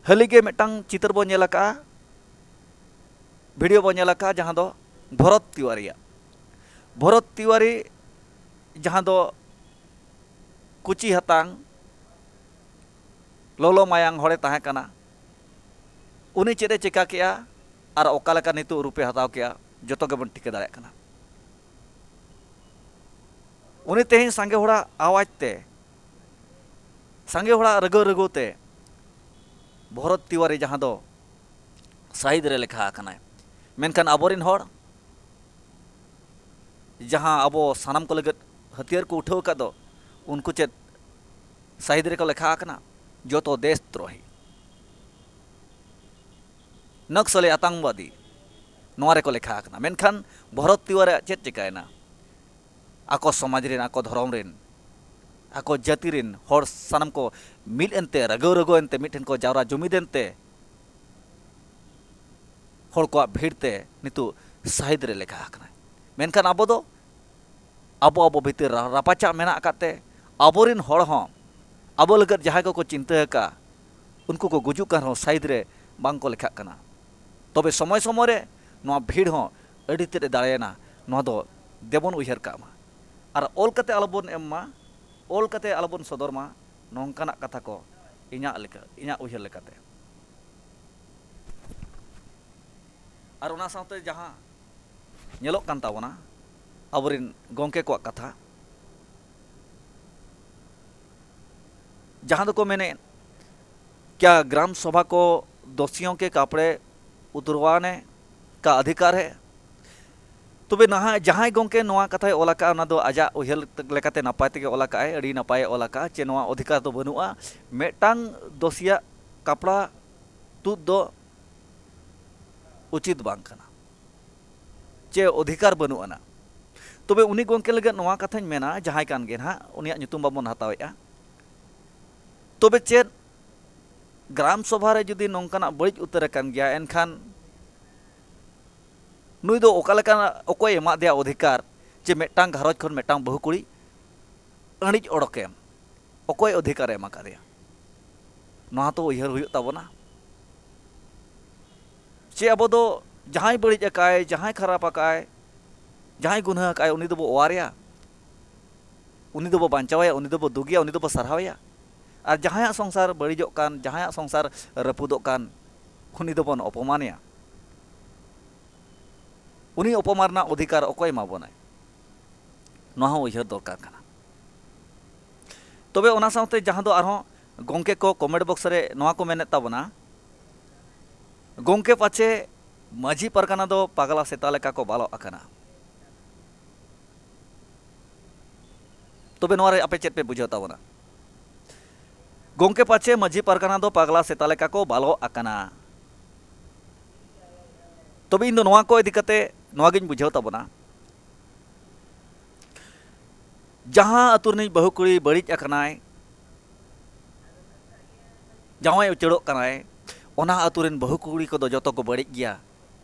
ᱦᱟᱹᱞᱤ ᱜᱮ ᱢᱤᱫᱴᱟᱝ ᱪᱤᱛᱟᱹᱨ ᱵᱚᱱ ᱧᱮᱞ ᱟᱠᱟᱫᱼᱟ, ᱵᱷᱤᱰᱤᱭᱳ ᱵᱚᱱ ᱧᱮᱞ ᱟᱠᱟᱫᱼᱟ, ᱡᱟᱦᱟᱸ ᱫᱚ ᱵᱷᱚᱨᱚᱛ ᱛᱤᱣᱟᱨᱤᱭᱟᱜ᱾ ᱵᱷᱚᱨᱚᱛ ᱛᱤᱣᱟᱨᱤ ᱡᱟᱦᱟᱸ ᱫᱚ ᱠᱩᱪᱤ ᱦᱟᱛᱟᱝ, ᱞᱚᱞᱚ ᱢᱟᱭᱟᱝ ᱦᱚᱲᱮ ᱛᱟᱦᱮᱸ ᱠᱟᱱᱟ, ᱩᱱᱤ ᱪᱮᱫ ᱮ ᱪᱮᱠᱟ ᱠᱮᱜᱼᱟ ᱟᱨ ᱚᱠᱟ ᱞᱮᱠᱟ ᱱᱤᱛᱚᱜ ᱨᱩᱯᱮ ᱦᱟᱛᱟᱣ ᱠᱮᱜᱼᱟ, ᱡᱚᱛᱚ ᱜᱮᱵᱚᱱ ᱴᱷᱤᱠᱟᱹ ᱫᱟᱲᱮᱭᱟᱜ ᱠᱟᱱᱟ᱾ ᱩᱱᱤ ᱛᱮᱦᱮᱧ ᱥᱟᱸᱜᱮ ᱦᱚᱲᱟᱜ ᱟᱣᱟᱡᱽ ᱛᱮ, ᱥᱟᱸᱜᱮ ᱦᱚᱲᱟᱜ ᱨᱟᱹᱜᱟᱹ ᱨᱟᱹᱜᱟᱹ ᱛᱮ ᱵᱷᱚᱨᱚᱛ ᱛᱤᱣᱟᱨᱤ ᱡᱟᱦᱟᱸ ᱫᱚ ᱥᱟᱹᱦᱤᱫ ᱨᱮ ᱞᱮᱠᱷᱟ ᱟᱠᱟᱱᱟᱭ᱾ ᱢᱮᱱᱠᱷᱟᱱ ᱟᱵᱚᱨᱮᱱ ᱦᱚᱲ ᱡᱟᱦᱟᱸ ᱟᱵᱚ ᱥᱟᱱᱟᱢ ᱠᱚ ᱞᱟᱹᱜᱤᱫ ᱦᱟᱹᱛᱭᱟᱹᱨ ᱠᱚ ᱩᱴᱷᱟᱹᱣ ᱟᱠᱟᱫ ᱫᱚ, ᱩᱱᱠᱩ ᱪᱮᱫ ᱥᱟᱹᱦᱤᱫ ᱨᱮᱠᱚ ᱞᱮᱠᱷᱟ ᱟᱠᱟᱱᱟ? ᱡᱚᱛᱚ ᱫᱮᱥ ᱫᱨᱳᱦᱤ, ᱱᱚᱠᱥᱚᱞᱤ, ᱟᱛᱟᱝᱵᱟᱫᱤ, ᱱᱚᱣᱟ ᱨᱮᱠᱚ ᱞᱮᱠᱷᱟ ᱟᱠᱟᱱᱟ᱾ ᱢᱮᱱᱠᱷᱟᱱ ᱵᱷᱚᱨᱚᱛ ᱛᱤᱣᱟᱨᱤᱭᱟᱜ ᱪᱮᱫ ᱪᱤᱠᱟᱹᱭᱮᱱᱟ? ᱟᱠᱚ ᱥᱚᱢᱟᱡᱽ ᱨᱮᱱ, ᱟᱠᱚ ᱫᱷᱚᱨᱚᱢ ᱨᱮᱱ, ᱟᱠᱚ ᱡᱟᱹᱛᱤ ᱨᱮᱱ ᱦᱚᱲ ᱥᱟᱱᱟᱢ ᱠᱚ ᱢᱤᱫ ᱮᱱᱛᱮ, ᱨᱟᱹᱜᱟᱹᱣ ᱨᱟᱹᱜᱟᱹᱣ ᱮᱱᱛᱮ, ᱢᱤᱫ ᱴᱷᱮᱱ ᱠᱚ ᱡᱟᱣᱨᱟ ᱡᱩᱢᱤᱫ ᱮᱱᱛᱮ, ᱦᱚᱲ ᱠᱚᱣᱟᱜ ᱵᱷᱤᱲ ᱛᱮ ᱱᱤᱛᱚᱜ ᱥᱟᱹᱦᱤᱫ ᱨᱮ ᱞᱮᱠᱷᱟ ᱟᱠᱟᱱᱟᱭ᱾ ᱢᱮᱱᱠᱷᱟᱱ ᱟᱵᱚ ᱫᱚ ᱟᱵᱚ ᱟᱵᱚ ᱵᱷᱤᱛᱤᱨ ᱨᱟ-, ᱨᱟᱯᱟᱪᱟᱜ ᱢᱮᱱᱟᱜ ᱟᱠᱟᱫ ᱛᱮ, ᱟᱵᱚᱨᱮᱱ ᱦᱚᱲ ᱦᱚᱸ, ᱟᱵᱚ ᱞᱟᱹᱜᱤᱫ ᱡᱟᱦᱟᱸᱭ ᱠᱚᱠᱚ ᱪᱤᱱᱛᱟᱹ ᱟᱠᱟᱫ, ᱩᱱᱠᱩ ᱠᱚ ᱜᱩᱡᱩᱜ ᱠᱟᱱ ᱨᱮᱦᱚᱸ ᱥᱟᱹᱦᱤᱫ ᱨᱮ ᱵᱟᱝ ᱠᱚ ᱞᱮᱠᱷᱟᱜ ᱠᱟᱱᱟ᱾ ᱛᱚᱵᱮ ᱥᱚᱢᱚᱭ ᱥᱚᱢᱚᱭ ᱨᱮ ᱱᱚᱣᱟ ᱵᱷᱤᱲ ᱦᱚᱸ ᱟᱹᱰᱤ ᱛᱮᱫ ᱮ ᱫᱟᱲᱮᱭᱟᱱᱟ, ᱱᱚᱣᱟ ᱫᱚ ᱫᱮᱵᱚᱱ ᱩᱭᱦᱟᱹᱨ ᱠᱟᱜ ᱢᱟ᱾ ᱟᱨ ᱚᱞ ᱠᱟᱛᱮ ᱟᱞᱚᱵᱚᱱ ᱮᱢ ᱢᱟ, ᱚᱞ ᱠᱟᱛᱮ ᱟᱞᱚᱵᱚᱱ ᱥᱚᱫᱚᱨ ᱢᱟ, ᱱᱚᱝᱠᱟᱱᱟᱜ ᱠᱟᱛᱷᱟ ᱠᱚ ᱤᱧᱟᱹᱜ ᱞᱮᱠᱟ, ᱤᱧᱟᱹᱜ ᱩᱭᱦᱟᱹᱨ ᱞᱮᱠᱟᱛᱮ᱾ ᱟᱨ ᱚᱱᱟ ᱥᱟᱶᱛᱮ ᱡᱟᱦᱟᱸ ᱧᱮᱞᱚᱜ ᱠᱟᱱ ᱛᱟᱵᱚᱱᱟ, ᱟᱵᱚᱨᱮᱱ ᱜᱚᱢᱠᱮ ᱠᱚᱣᱟᱜ ᱠᱟᱛᱷᱟ, ᱡᱟᱦᱟᱸ ᱫᱚᱠᱚ ᱢᱮᱱᱮᱫ, क्या ग्राम सभा को दोषियों के कपड़े उतरवाने का अधिकार है? ᱛᱚᱵᱮ ᱱᱟᱦᱟᱜ ᱡᱟᱦᱟᱸᱭ ᱜᱚᱢᱠᱮ ᱱᱚᱣᱟ ᱠᱟᱛᱷᱟᱭ ᱚᱞ ᱟᱠᱟᱫᱼᱟ, ᱚᱱᱟ ᱫᱚ ᱟᱡᱟᱜ ᱩᱭᱦᱟᱹᱨ ᱞᱮᱠᱟᱛᱮ ᱱᱟᱯᱟᱭ ᱛᱮᱜᱮ ᱚᱞ ᱟᱠᱟᱫᱼᱟᱭ, ᱟᱹᱰᱤ ᱱᱟᱯᱟᱭᱮ ᱚᱞ ᱟᱠᱟᱫᱼᱟ, ᱪᱮ ᱱᱚᱣᱟ ᱚᱫᱷᱤᱠᱟᱨ ᱫᱚ ᱵᱟᱹᱱᱩᱜᱼᱟ, ᱢᱤᱫᱴᱟᱝ ᱫᱳᱥᱤᱭᱟᱜ ᱠᱟᱯᱲᱟ ᱛᱩᱫ ᱫᱚ ᱩᱪᱤᱛ ᱵᱟᱝ ᱠᱟᱱᱟ, ᱪᱮ ᱚᱫᱷᱤᱠᱟᱨ ᱵᱟᱹᱱᱩᱜ ᱟᱱᱟ᱾ ᱛᱚᱵᱮ ᱩᱱᱤ ᱜᱚᱢᱠᱮ ᱞᱟᱹᱜᱤᱫ ᱱᱚᱣᱟ ᱠᱟᱛᱷᱟᱧ ᱢᱮᱱᱟ, ᱡᱟᱦᱟᱸᱭ ᱠᱟᱱ ᱜᱮ ᱱᱟᱦᱟᱜ, ᱩᱱᱤᱭᱟᱜ ᱧᱩᱛᱩᱢ ᱵᱟᱵᱚᱱ ᱦᱟᱛᱟᱣᱮᱫᱼᱟ, ᱛᱚᱵᱮ ᱪᱮᱫ ᱜᱨᱟᱢ ᱥᱚᱵᱷᱟ ᱨᱮ ᱡᱩᱫᱤ ᱱᱚᱝᱠᱟᱱᱟᱜ ᱵᱟᱹᱲᱤᱡ ᱩᱛᱟᱹᱨ ᱟᱠᱟᱱ ᱜᱮᱭᱟ, ᱮᱱᱠᱷᱟᱱ ᱱᱩᱭ ᱫᱚ ᱚᱠᱟ ᱞᱮᱠᱟᱱᱟᱜ, ᱚᱠᱚᱭ ᱮᱢᱟᱫᱮᱭᱟ ᱚᱫᱷᱤᱠᱟᱨ ᱡᱮ ᱢᱤᱫᱴᱟᱝ ᱜᱷᱟᱨᱚᱸᱡᱽ ᱠᱷᱚᱱ ᱢᱤᱫᱴᱟᱝ ᱵᱟᱹᱦᱩ ᱠᱩᱲᱤ ᱟᱹᱬᱤᱡ ᱚᱰᱚᱠᱮᱢ? ᱚᱠᱚᱭ ᱚᱫᱷᱤᱠᱟᱨᱮ ᱮᱢ ᱟᱠᱟᱫᱮᱭᱟ? ᱱᱚᱣᱟ ᱛᱚ ᱩᱭᱦᱟᱹᱨ ᱦᱩᱭᱩᱜ ᱛᱟᱵᱚᱱᱟ᱾ ᱪᱮ ᱟᱵᱚ ᱫᱚ ᱡᱟᱦᱟᱸᱭ ᱵᱟᱹᱲᱤᱡ ᱟᱠᱟᱫᱼᱟᱭ, ᱡᱟᱦᱟᱸᱭ ᱠᱷᱟᱨᱟᱯ ᱟᱠᱟᱫᱼᱟᱭ, ᱡᱟᱦᱟᱸᱭ ᱜᱩᱱᱦᱟᱹ ᱟᱠᱟᱫᱼᱟᱭ, ᱩᱱᱤ ᱫᱚᱵᱚ ᱚᱣᱟᱨᱮᱭᱟ, ᱩᱱᱤ ᱫᱚᱵᱚ ᱵᱟᱧᱪᱟᱣᱮᱭᱟ, ᱩᱱᱤ ᱫᱚᱵᱚ ᱫᱩᱜᱮᱭᱟ, ᱩᱱᱤ ᱫᱚᱵᱚ ᱥᱟᱨᱦᱟᱣᱮᱭᱟ? ᱟᱨ ᱡᱟᱦᱟᱸᱭᱟᱜ ᱥᱚᱝᱥᱟᱨ ᱵᱟᱹᱲᱤᱡᱚᱜ ᱠᱟᱱ, ᱡᱟᱦᱟᱸᱭᱟᱜ ᱥᱚᱝᱥᱟᱨ ᱨᱟᱹᱯᱩᱫᱚᱜ ᱠᱟᱱ, ᱩᱱᱤ ᱫᱚᱵᱚᱱ ᱚᱯᱚᱢᱟᱱᱮᱭᱟ᱾ ᱩᱱᱤ ᱚᱯᱚᱢᱟᱱ ᱨᱮᱱᱟᱜ ᱚᱫᱷᱤᱠᱟᱨ ᱚᱠᱚᱭ ᱮᱢᱟ ᱵᱚᱱᱟᱭ? ᱱᱚᱣᱟ ᱦᱚᱸ ᱩᱭᱦᱟᱹᱨ ᱫᱚᱨᱠᱟᱨ ᱠᱟᱱᱟ᱾ ᱛᱚᱵᱮ ᱚᱱᱟ ᱥᱟᱶᱛᱮ ᱡᱟᱦᱟᱸ ᱫᱚ ᱟᱨᱦᱚᱸ ᱜᱚᱢᱠᱮ ᱠᱚ ᱠᱚᱢᱮᱱᱴ ᱵᱚᱠᱥ ᱨᱮ ᱱᱚᱣᱟ ᱠᱚ ᱢᱮᱱᱮᱫ ᱛᱟᱵᱚᱱᱟ, ᱜᱚᱢᱠᱮ ᱯᱟᱪᱮ ᱢᱟᱹᱡᱷᱤ ᱯᱟᱨᱜᱟᱱᱟ ᱫᱚ ᱯᱟᱜᱽᱞᱟ ᱥᱮᱛᱟ ᱞᱮᱠᱟ ᱠᱚ ᱵᱟᱞᱚᱜ ᱟᱠᱟᱱᱟ᱾ ᱛᱚᱵᱮ ᱱᱚᱣᱟ ᱨᱮ ᱟᱯᱮ ᱪᱮᱫ ᱯᱮ ᱵᱩᱡᱷᱟᱹᱣ ᱛᱟᱵᱚᱱᱟ? ᱜᱚᱢᱠᱮ ᱯᱟᱪᱮ ᱢᱟᱹᱡᱷᱤ ᱯᱟᱨᱜᱟᱱᱟ ᱫᱚ ᱯᱟᱜᱽᱞᱟ ᱥᱮᱛᱟ ᱞᱮᱠᱟ ᱠᱚ ᱵᱟᱞᱚᱜ ᱟᱠᱟᱱᱟ᱾ ᱛᱚᱵᱮ ᱤᱧ ᱫᱚ ᱱᱚᱣᱟ ᱠᱚ ᱤᱫᱤ ᱠᱟᱛᱮ ᱱᱚᱣᱟ ᱜᱤᱧ ᱵᱩᱡᱷᱟᱹᱣ ᱛᱟᱵᱚᱱᱟ, ᱡᱟᱦᱟᱸ ᱟᱹᱛᱩ ᱨᱤᱱᱤᱡ ᱵᱟᱹᱦᱩ ᱠᱩᱲᱤ ᱵᱟᱹᱲᱤᱡ ᱟᱠᱟᱱᱟᱭ, ᱡᱟᱶᱟᱭ ᱩᱪᱟᱹᱲᱚᱜ ᱠᱟᱱᱟᱭ, ᱚᱱᱟ ᱟᱹᱛᱩ ᱨᱤᱱ ᱵᱟᱹᱦᱩ ᱠᱩᱲᱤ ᱠᱚᱫᱚ ᱡᱚᱛᱚ ᱠᱚ ᱵᱟᱹᱲᱤᱡ ᱜᱮᱭᱟ,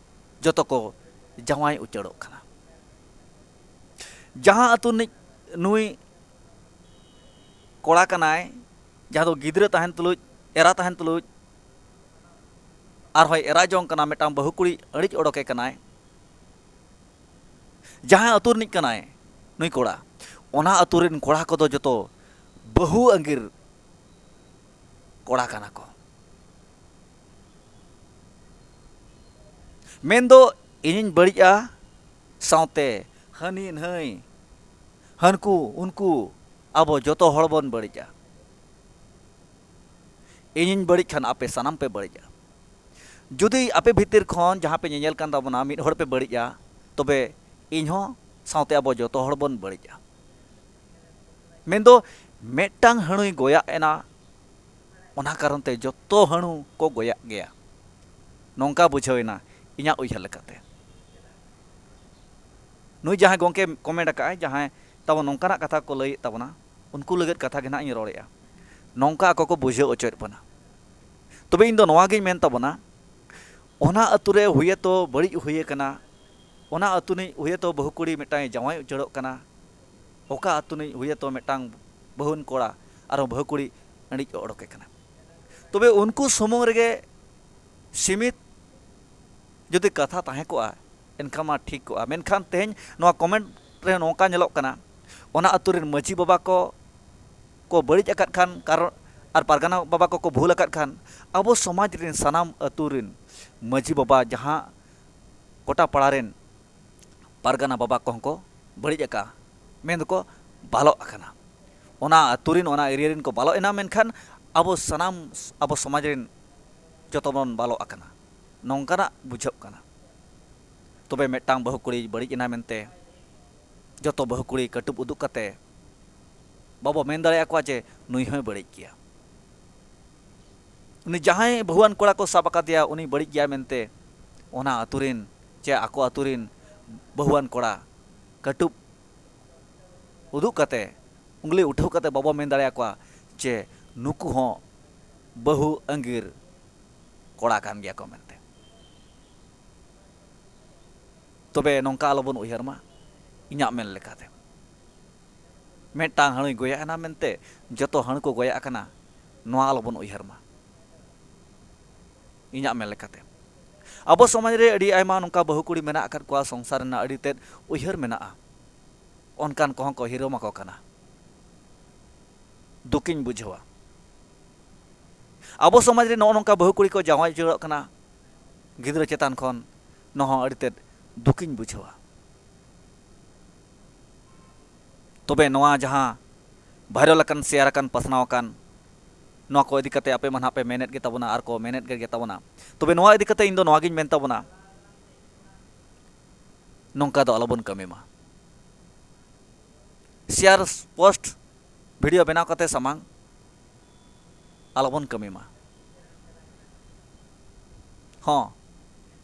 ᱡᱚᱛᱚ ᱠᱚ ᱡᱟᱶᱟᱭ ᱩᱪᱟᱹᱲᱚᱜ ᱠᱟᱱᱟ᱾ ᱡᱟᱦᱟᱸ ᱟᱹᱛᱩ ᱨᱤᱱᱤᱡ ᱱᱩᱭ ᱠᱚᱲᱟ ᱠᱟᱱᱟᱭ, ᱡᱟᱦᱟᱸ ᱫᱚ ᱜᱤᱫᱽᱨᱟᱹ ᱛᱟᱦᱮᱱ ᱛᱩᱞᱩᱡ, ᱮᱨᱟ ᱛᱟᱦᱮᱱ ᱛᱩᱞᱩᱡ ᱟᱨᱦᱚᱸᱭ ᱮᱨᱟ ᱡᱚᱝ ᱠᱟᱱᱟ, ᱢᱤᱫᱴᱟᱝ ᱵᱟᱹᱦᱩ ᱠᱩᱲᱤ ᱟᱹᱲᱤᱡ ᱚᱰᱚᱠᱮ ᱠᱟᱱᱟᱭ, ᱡᱟᱦᱟᱸ ᱟᱹᱛᱩ ᱨᱤᱱᱤᱡ ᱠᱟᱱᱟᱭ ᱱᱩᱭ ᱠᱚᱲᱟ, ᱚᱱᱟ ᱟᱹᱛᱩ ᱨᱤᱱ ᱠᱚᱲᱟ ᱠᱚᱫᱚ ᱡᱚᱛᱚ ᱵᱟᱹᱦᱩ ᱟᱸᱜᱤᱨ ᱠᱚᱲᱟ ᱠᱟᱱᱟ ᱠᱚ᱾ ᱢᱮᱱᱫᱚ ᱤᱧᱤᱧ ᱵᱟᱹᱲᱤᱡᱼᱟ, ᱥᱟᱶᱛᱮ ᱦᱟᱹᱱᱤ ᱱᱟᱹᱭ, ᱦᱟᱹᱱᱠᱩ ᱩᱱᱠᱩ, ᱟᱵᱚ ᱡᱚᱛᱚ ᱦᱚᱲ ᱵᱚᱱ ᱵᱟᱹᱲᱤᱡᱼᱟ᱾ ᱤᱧᱤᱧ ᱵᱟᱹᱲᱤᱡ ᱠᱷᱟᱱ ᱟᱯᱮ ᱥᱟᱱᱟᱢ ᱯᱮ ᱵᱟᱹᱲᱤᱡᱼᱟ᱾ ᱡᱩᱫᱤ ᱟᱯᱮ ᱵᱷᱤᱛᱤᱨ ᱠᱷᱚᱱ ᱡᱟᱦᱟᱸ ᱯᱮ ᱧᱮᱧᱮᱞ ᱠᱟᱱ ᱛᱟᱵᱚᱱᱟ ᱢᱤᱫ ᱦᱚᱲ ᱯᱮ ᱵᱟᱹᱲᱤᱡᱼᱟ, ᱛᱚᱵᱮ ᱤᱧ ᱦᱚᱸ ᱥᱟᱶᱛᱮ ᱟᱵᱚ ᱡᱚᱛᱚ ᱦᱚᱲ ᱵᱚᱱ ᱵᱟᱹᱲᱤᱡᱼᱟ᱾ ᱢᱮᱱᱫᱚ ᱢᱤᱫᱴᱟᱝ ᱦᱟᱹᱬᱩᱭ ᱜᱚᱭᱟᱜ ᱮᱱᱟ, ᱚᱱᱟ ᱠᱟᱨᱚᱱ ᱛᱮ ᱡᱚᱛᱚ ᱦᱟᱹᱬᱩ ᱠᱚ ᱜᱚᱭᱟᱜ ᱜᱮᱭᱟ, ᱱᱚᱝᱠᱟ ᱵᱩᱡᱷᱟᱹᱣ ᱮᱱᱟ ᱤᱧᱟᱹᱜ ᱩᱭᱦᱟᱹᱨ ᱞᱮᱠᱟᱛᱮ᱾ ᱱᱩᱭ ᱡᱟᱦᱟᱸᱭ ᱜᱚᱢᱠᱮ ᱠᱚᱢᱮᱱᱴ ᱟᱠᱟᱫᱼᱟᱭ, ᱡᱟᱦᱟᱸᱭ ᱛᱟᱵᱚ ᱱᱚᱝᱠᱟᱱᱟᱜ ᱠᱟᱛᱷᱟ ᱠᱚ ᱞᱟᱹᱭᱮᱫ ᱛᱟᱵᱚᱱᱟ, ᱩᱱᱠᱩ ᱞᱟᱹᱜᱤᱫ ᱠᱟᱛᱷᱟ ᱜᱮ ᱱᱟᱦᱟᱜ ᱤᱧ ᱨᱚᱲᱮᱫᱼᱟ᱾ ᱱᱚᱝᱠᱟ ᱟᱠᱚ ᱠᱚ ᱵᱩᱡᱷᱟᱹᱣ ᱦᱚᱪᱚᱭᱮᱫ ᱵᱚᱱᱟ᱾ ᱛᱚᱵᱮ ᱤᱧ ᱫᱚ ᱱᱚᱣᱟ ᱜᱤᱧ ᱢᱮᱱ ᱛᱟᱵᱚᱱᱟ, ᱚᱱᱟ ᱟᱹᱛᱩ ᱨᱮ ᱦᱩᱭᱮᱛᱚ ᱵᱟᱹᱲᱤᱡ ᱦᱩᱭ ᱟᱠᱟᱱᱟ, ᱚᱱᱟ ᱟᱹᱛᱩ ᱨᱤᱱᱤᱡ ᱦᱩᱭᱮᱛᱚ ᱵᱟᱹᱦᱩ ᱠᱩᱲᱤ ᱢᱤᱫᱴᱟᱝ ᱡᱟᱶᱟᱭ ᱩᱪᱟᱹᱲᱚᱜ ᱠᱟᱱᱟ, ᱚᱠᱟ ᱟᱹᱛᱩ ᱨᱤᱱᱤᱡ ᱦᱩᱭᱮᱛᱚ ᱢᱤᱫᱴᱟᱝ ᱵᱟᱹᱦᱩᱣᱟᱱ ᱠᱚᱲᱟ ᱟᱨᱦᱚᱸ ᱵᱟᱹᱦᱩ ᱠᱩᱲᱤ ᱟᱹᱬᱤᱡ ᱚᱰᱚᱠᱮ ᱠᱟᱱᱟ᱾ ᱛᱚᱵᱮ ᱩᱱᱠᱩ ᱥᱩᱢᱩᱝ ᱨᱮᱜᱮ ᱥᱤᱢᱤᱛ ᱡᱩᱫᱤ ᱠᱟᱛᱷᱟ ᱛᱟᱦᱮᱸ ᱠᱚᱜᱼᱟ, ᱮᱱᱠᱷᱟᱱ ᱢᱟ ᱴᱷᱤᱠ ᱠᱚᱜᱼᱟ᱾ ᱢᱮᱱᱠᱷᱟᱱ ᱛᱮᱦᱮᱧ ᱱᱚᱣᱟ ᱠᱚᱢᱮᱱᱴ ᱨᱮ ᱱᱚᱝᱠᱟ ᱧᱮᱞᱚᱜ ᱠᱟᱱᱟ, ᱚᱱᱟ ᱟᱹᱛᱩ ᱨᱮᱱ ᱢᱟᱹᱡᱷᱤ ᱵᱟᱵᱟ ᱠᱚ, ᱠᱚ ᱵᱟᱹᱲᱤᱡ ᱟᱠᱟᱫ ᱠᱷᱟᱱ, ᱠᱟᱨᱚᱱ ᱟᱨ ᱯᱟᱨᱜᱟᱱᱟ ᱵᱟᱵᱟ ᱠᱚᱠᱚ ᱵᱷᱩᱞ ᱟᱠᱟᱫ ᱠᱷᱟᱱ, ᱟᱵᱚ ᱥᱚᱢᱟᱡᱽ ᱨᱮᱱ ᱥᱟᱱᱟᱢ ᱟᱹᱛᱩ ᱨᱮᱱ ᱢᱟᱹᱡᱷᱤ ᱵᱟᱵᱟ, ᱡᱟᱦᱟᱸ ᱜᱚᱴᱟ ᱯᱟᱲᱟ ᱨᱮᱱ ᱯᱟᱨᱜᱟᱱᱟ ᱵᱟᱵᱟ ᱠᱚᱦᱚᱸ ᱠᱚ ᱵᱟᱹᱲᱤᱡ ᱟᱠᱟᱫᱼᱟ, ᱢᱮᱱ ᱫᱚᱠᱚ ᱵᱟᱞᱚᱜ ᱟᱠᱟᱱᱟ᱾ ᱚᱱᱟ ᱟᱹᱛᱩ ᱨᱮᱱ, ᱚᱱᱟ ᱮᱨᱤᱭᱟ ᱨᱮᱱ ᱠᱚ ᱵᱟᱞᱚᱜ ᱮᱱᱟ, ᱢᱮᱱᱠᱷᱟᱱ ᱟᱵᱚ ᱥᱟᱱᱟᱢ, ᱟᱵᱚ ᱥᱚᱢᱟᱡᱽ ᱨᱮᱱ ᱡᱚᱛᱚ ᱵᱚᱱ ᱵᱟᱞᱚᱜ ᱟᱠᱟᱱᱟ, ᱱᱚᱝᱠᱟᱱᱟᱜ ᱵᱩᱡᱷᱟᱹᱜ ᱠᱟᱱᱟ᱾ ᱛᱚᱵᱮ ᱢᱤᱫᱴᱟᱝ ᱵᱟᱹᱦᱩ ᱠᱩᱲᱤ ᱵᱟᱹᱲᱤᱡ ᱮᱱᱟ ᱢᱮᱱᱛᱮ ᱡᱚᱛᱚ ᱵᱟᱹᱦᱩ ᱠᱩᱲᱤ ᱠᱟᱹᱴᱩᱵ ᱩᱫᱩᱜ ᱠᱟᱛᱮ ᱵᱟᱵᱚ ᱢᱮᱱ ᱫᱟᱲᱮᱭᱟᱠᱚᱣᱟ ᱡᱮ ᱱᱩᱭ ᱦᱚᱸᱭ ᱵᱟᱹᱲᱤᱡ ᱜᱮᱭᱟ᱾ ᱩᱱᱤ ᱡᱟᱦᱟᱸᱭ ᱵᱟᱹᱦᱩᱣᱟᱱ ᱠᱚᱲᱟ ᱠᱚ ᱥᱟᱵ ᱟᱠᱟᱫᱮᱭᱟ, ᱩᱱᱤ ᱵᱟᱹᱲᱤᱡ ᱜᱮᱭᱟ ᱢᱮᱱᱛᱮ ᱚᱱᱟ ᱟᱹᱛᱩ ᱨᱮᱱ ᱪᱮ ᱟᱠᱚ ᱟᱹᱛᱩ ᱨᱮᱱ ᱵᱟᱹᱦᱩᱣᱟᱱ ᱠᱚᱲᱟ ᱠᱟᱹᱴᱩᱵ ᱩᱫᱩᱜ ᱠᱟᱛᱮ, ᱩᱝᱞᱤ ᱩᱴᱷᱟᱹᱣ ᱠᱟᱛᱮ ᱵᱟᱵᱚ ᱢᱮᱱ ᱫᱟᱲᱮᱭᱟᱠᱚᱣᱟ ᱡᱮ ᱱᱩᱠᱩ ᱦᱚᱸ ᱵᱟᱹᱦᱩ ᱟᱺᱜᱤᱨ ᱠᱚᱲᱟ ᱠᱟᱱ ᱜᱮᱭᱟ ᱠᱚ ᱢᱮᱱᱛᱮ᱾ ᱛᱚᱵᱮ ᱱᱚᱝᱠᱟ ᱟᱞᱚᱵᱚᱱ ᱩᱭᱦᱟᱹᱨ ᱢᱟ᱾ ᱤᱧᱟᱹᱜ ᱢᱮᱱ ᱞᱮᱠᱟᱛᱮ, ᱢᱤᱫᱴᱟᱝ ᱦᱟᱹᱬᱩᱭ ᱜᱚᱭᱟ ᱮᱱᱟ ᱢᱮᱱᱛᱮ ᱡᱚᱛᱚ ᱦᱟᱹᱬᱩ ᱠᱚ ᱜᱚᱭᱟᱜ ᱠᱟᱱᱟ, ᱱᱚᱣᱟ ᱟᱞᱚᱵᱚᱱ ᱩᱭᱦᱟᱹᱨ ᱢᱟ᱾ ᱤᱧᱟᱹᱜ ᱢᱮᱱ ᱞᱮᱠᱟᱛᱮ, ᱟᱵᱚ ᱥᱚᱢᱟᱡᱽ ᱨᱮ ᱟᱹᱰᱤ ᱟᱭᱢᱟ ᱱᱚᱝᱠᱟ ᱵᱟᱹᱦᱩ ᱠᱩᱲᱤ ᱢᱮᱱᱟᱜ ᱟᱠᱟᱫ ᱠᱚᱣᱟ, ᱥᱚᱝᱥᱟᱨ ᱨᱮᱱᱟᱜ ᱟᱹᱰᱤ ᱛᱮᱫ ᱩᱭᱦᱟᱹᱨ ᱢᱮᱱᱟᱜᱼᱟ, ᱚᱱᱠᱟᱱ ᱠᱚᱦᱚᱸ ᱠᱚ ᱦᱤᱨᱚᱢ ᱟᱠᱚ ᱠᱟᱱᱟ᱾ ᱫᱩᱠᱤᱧ ᱵᱩᱡᱷᱟᱹᱣᱟ᱾ ᱟᱵᱚ ᱥᱚᱢᱟᱡᱽ ᱨᱮ ᱱᱚᱜᱼᱚ ᱱᱚᱝᱠᱟ ᱵᱟᱹᱦᱩ ᱠᱩᱲᱤ ᱠᱚ ᱡᱟᱶᱟᱭ ᱩᱪᱟᱹᱲᱚᱜ ᱠᱟᱱᱟ ᱜᱤᱫᱽᱨᱟᱹ ᱪᱮᱛᱟᱱ ᱠᱷᱚᱱ, ᱱᱚᱣᱟ ᱦᱚᱸ ᱟᱹᱰᱤ ᱛᱮᱫ ᱫᱩᱠᱤᱧ ᱵᱩᱡᱷᱟᱹᱣᱟ᱾ ᱛᱚᱵᱮ ᱱᱚᱣᱟ ᱡᱟᱦᱟᱸ ᱵᱷᱟᱭᱨᱟᱞ ᱟᱠᱟᱱ, ᱥᱮᱭᱟᱨ ᱟᱠᱟᱱ, ᱯᱟᱥᱱᱟᱣ ᱟᱠᱟᱱ, ᱱᱚᱣᱟ ᱠᱚ ᱤᱫᱤ ᱠᱟᱛᱮ ᱟᱯᱮ ᱢᱟ ᱱᱟᱦᱟᱜ ᱯᱮ ᱢᱮᱱᱮᱫ ᱜᱮ ᱛᱟᱵᱚᱱᱟ ᱟᱨ ᱠᱚ ᱢᱮᱱᱮᱫ ᱜᱮ ᱛᱟᱵᱚᱱᱟ᱾ ᱛᱚᱵᱮ ᱱᱚᱣᱟ ᱤᱫᱤ ᱠᱟᱛᱮ ᱤᱧ ᱫᱚ ᱱᱚᱣᱟ ᱜᱤᱧ ᱢᱮᱱ ᱛᱟᱵᱚᱱᱟ, ᱱᱚᱝᱠᱟ ᱫᱚ ᱟᱞᱚᱵᱚᱱ ᱠᱟᱹᱢᱤ ᱢᱟ᱾ ᱥᱮᱭᱟᱨ ᱯᱳᱥᱴ ᱵᱷᱤᱰᱤᱭᱳ ᱵᱮᱱᱟᱣ ᱠᱟᱛᱮ ᱥᱟᱢᱟᱝ ᱟᱞᱚᱵᱚᱱ ᱠᱟᱹᱢᱤ ᱢᱟ᱾ ᱦᱚᱸ,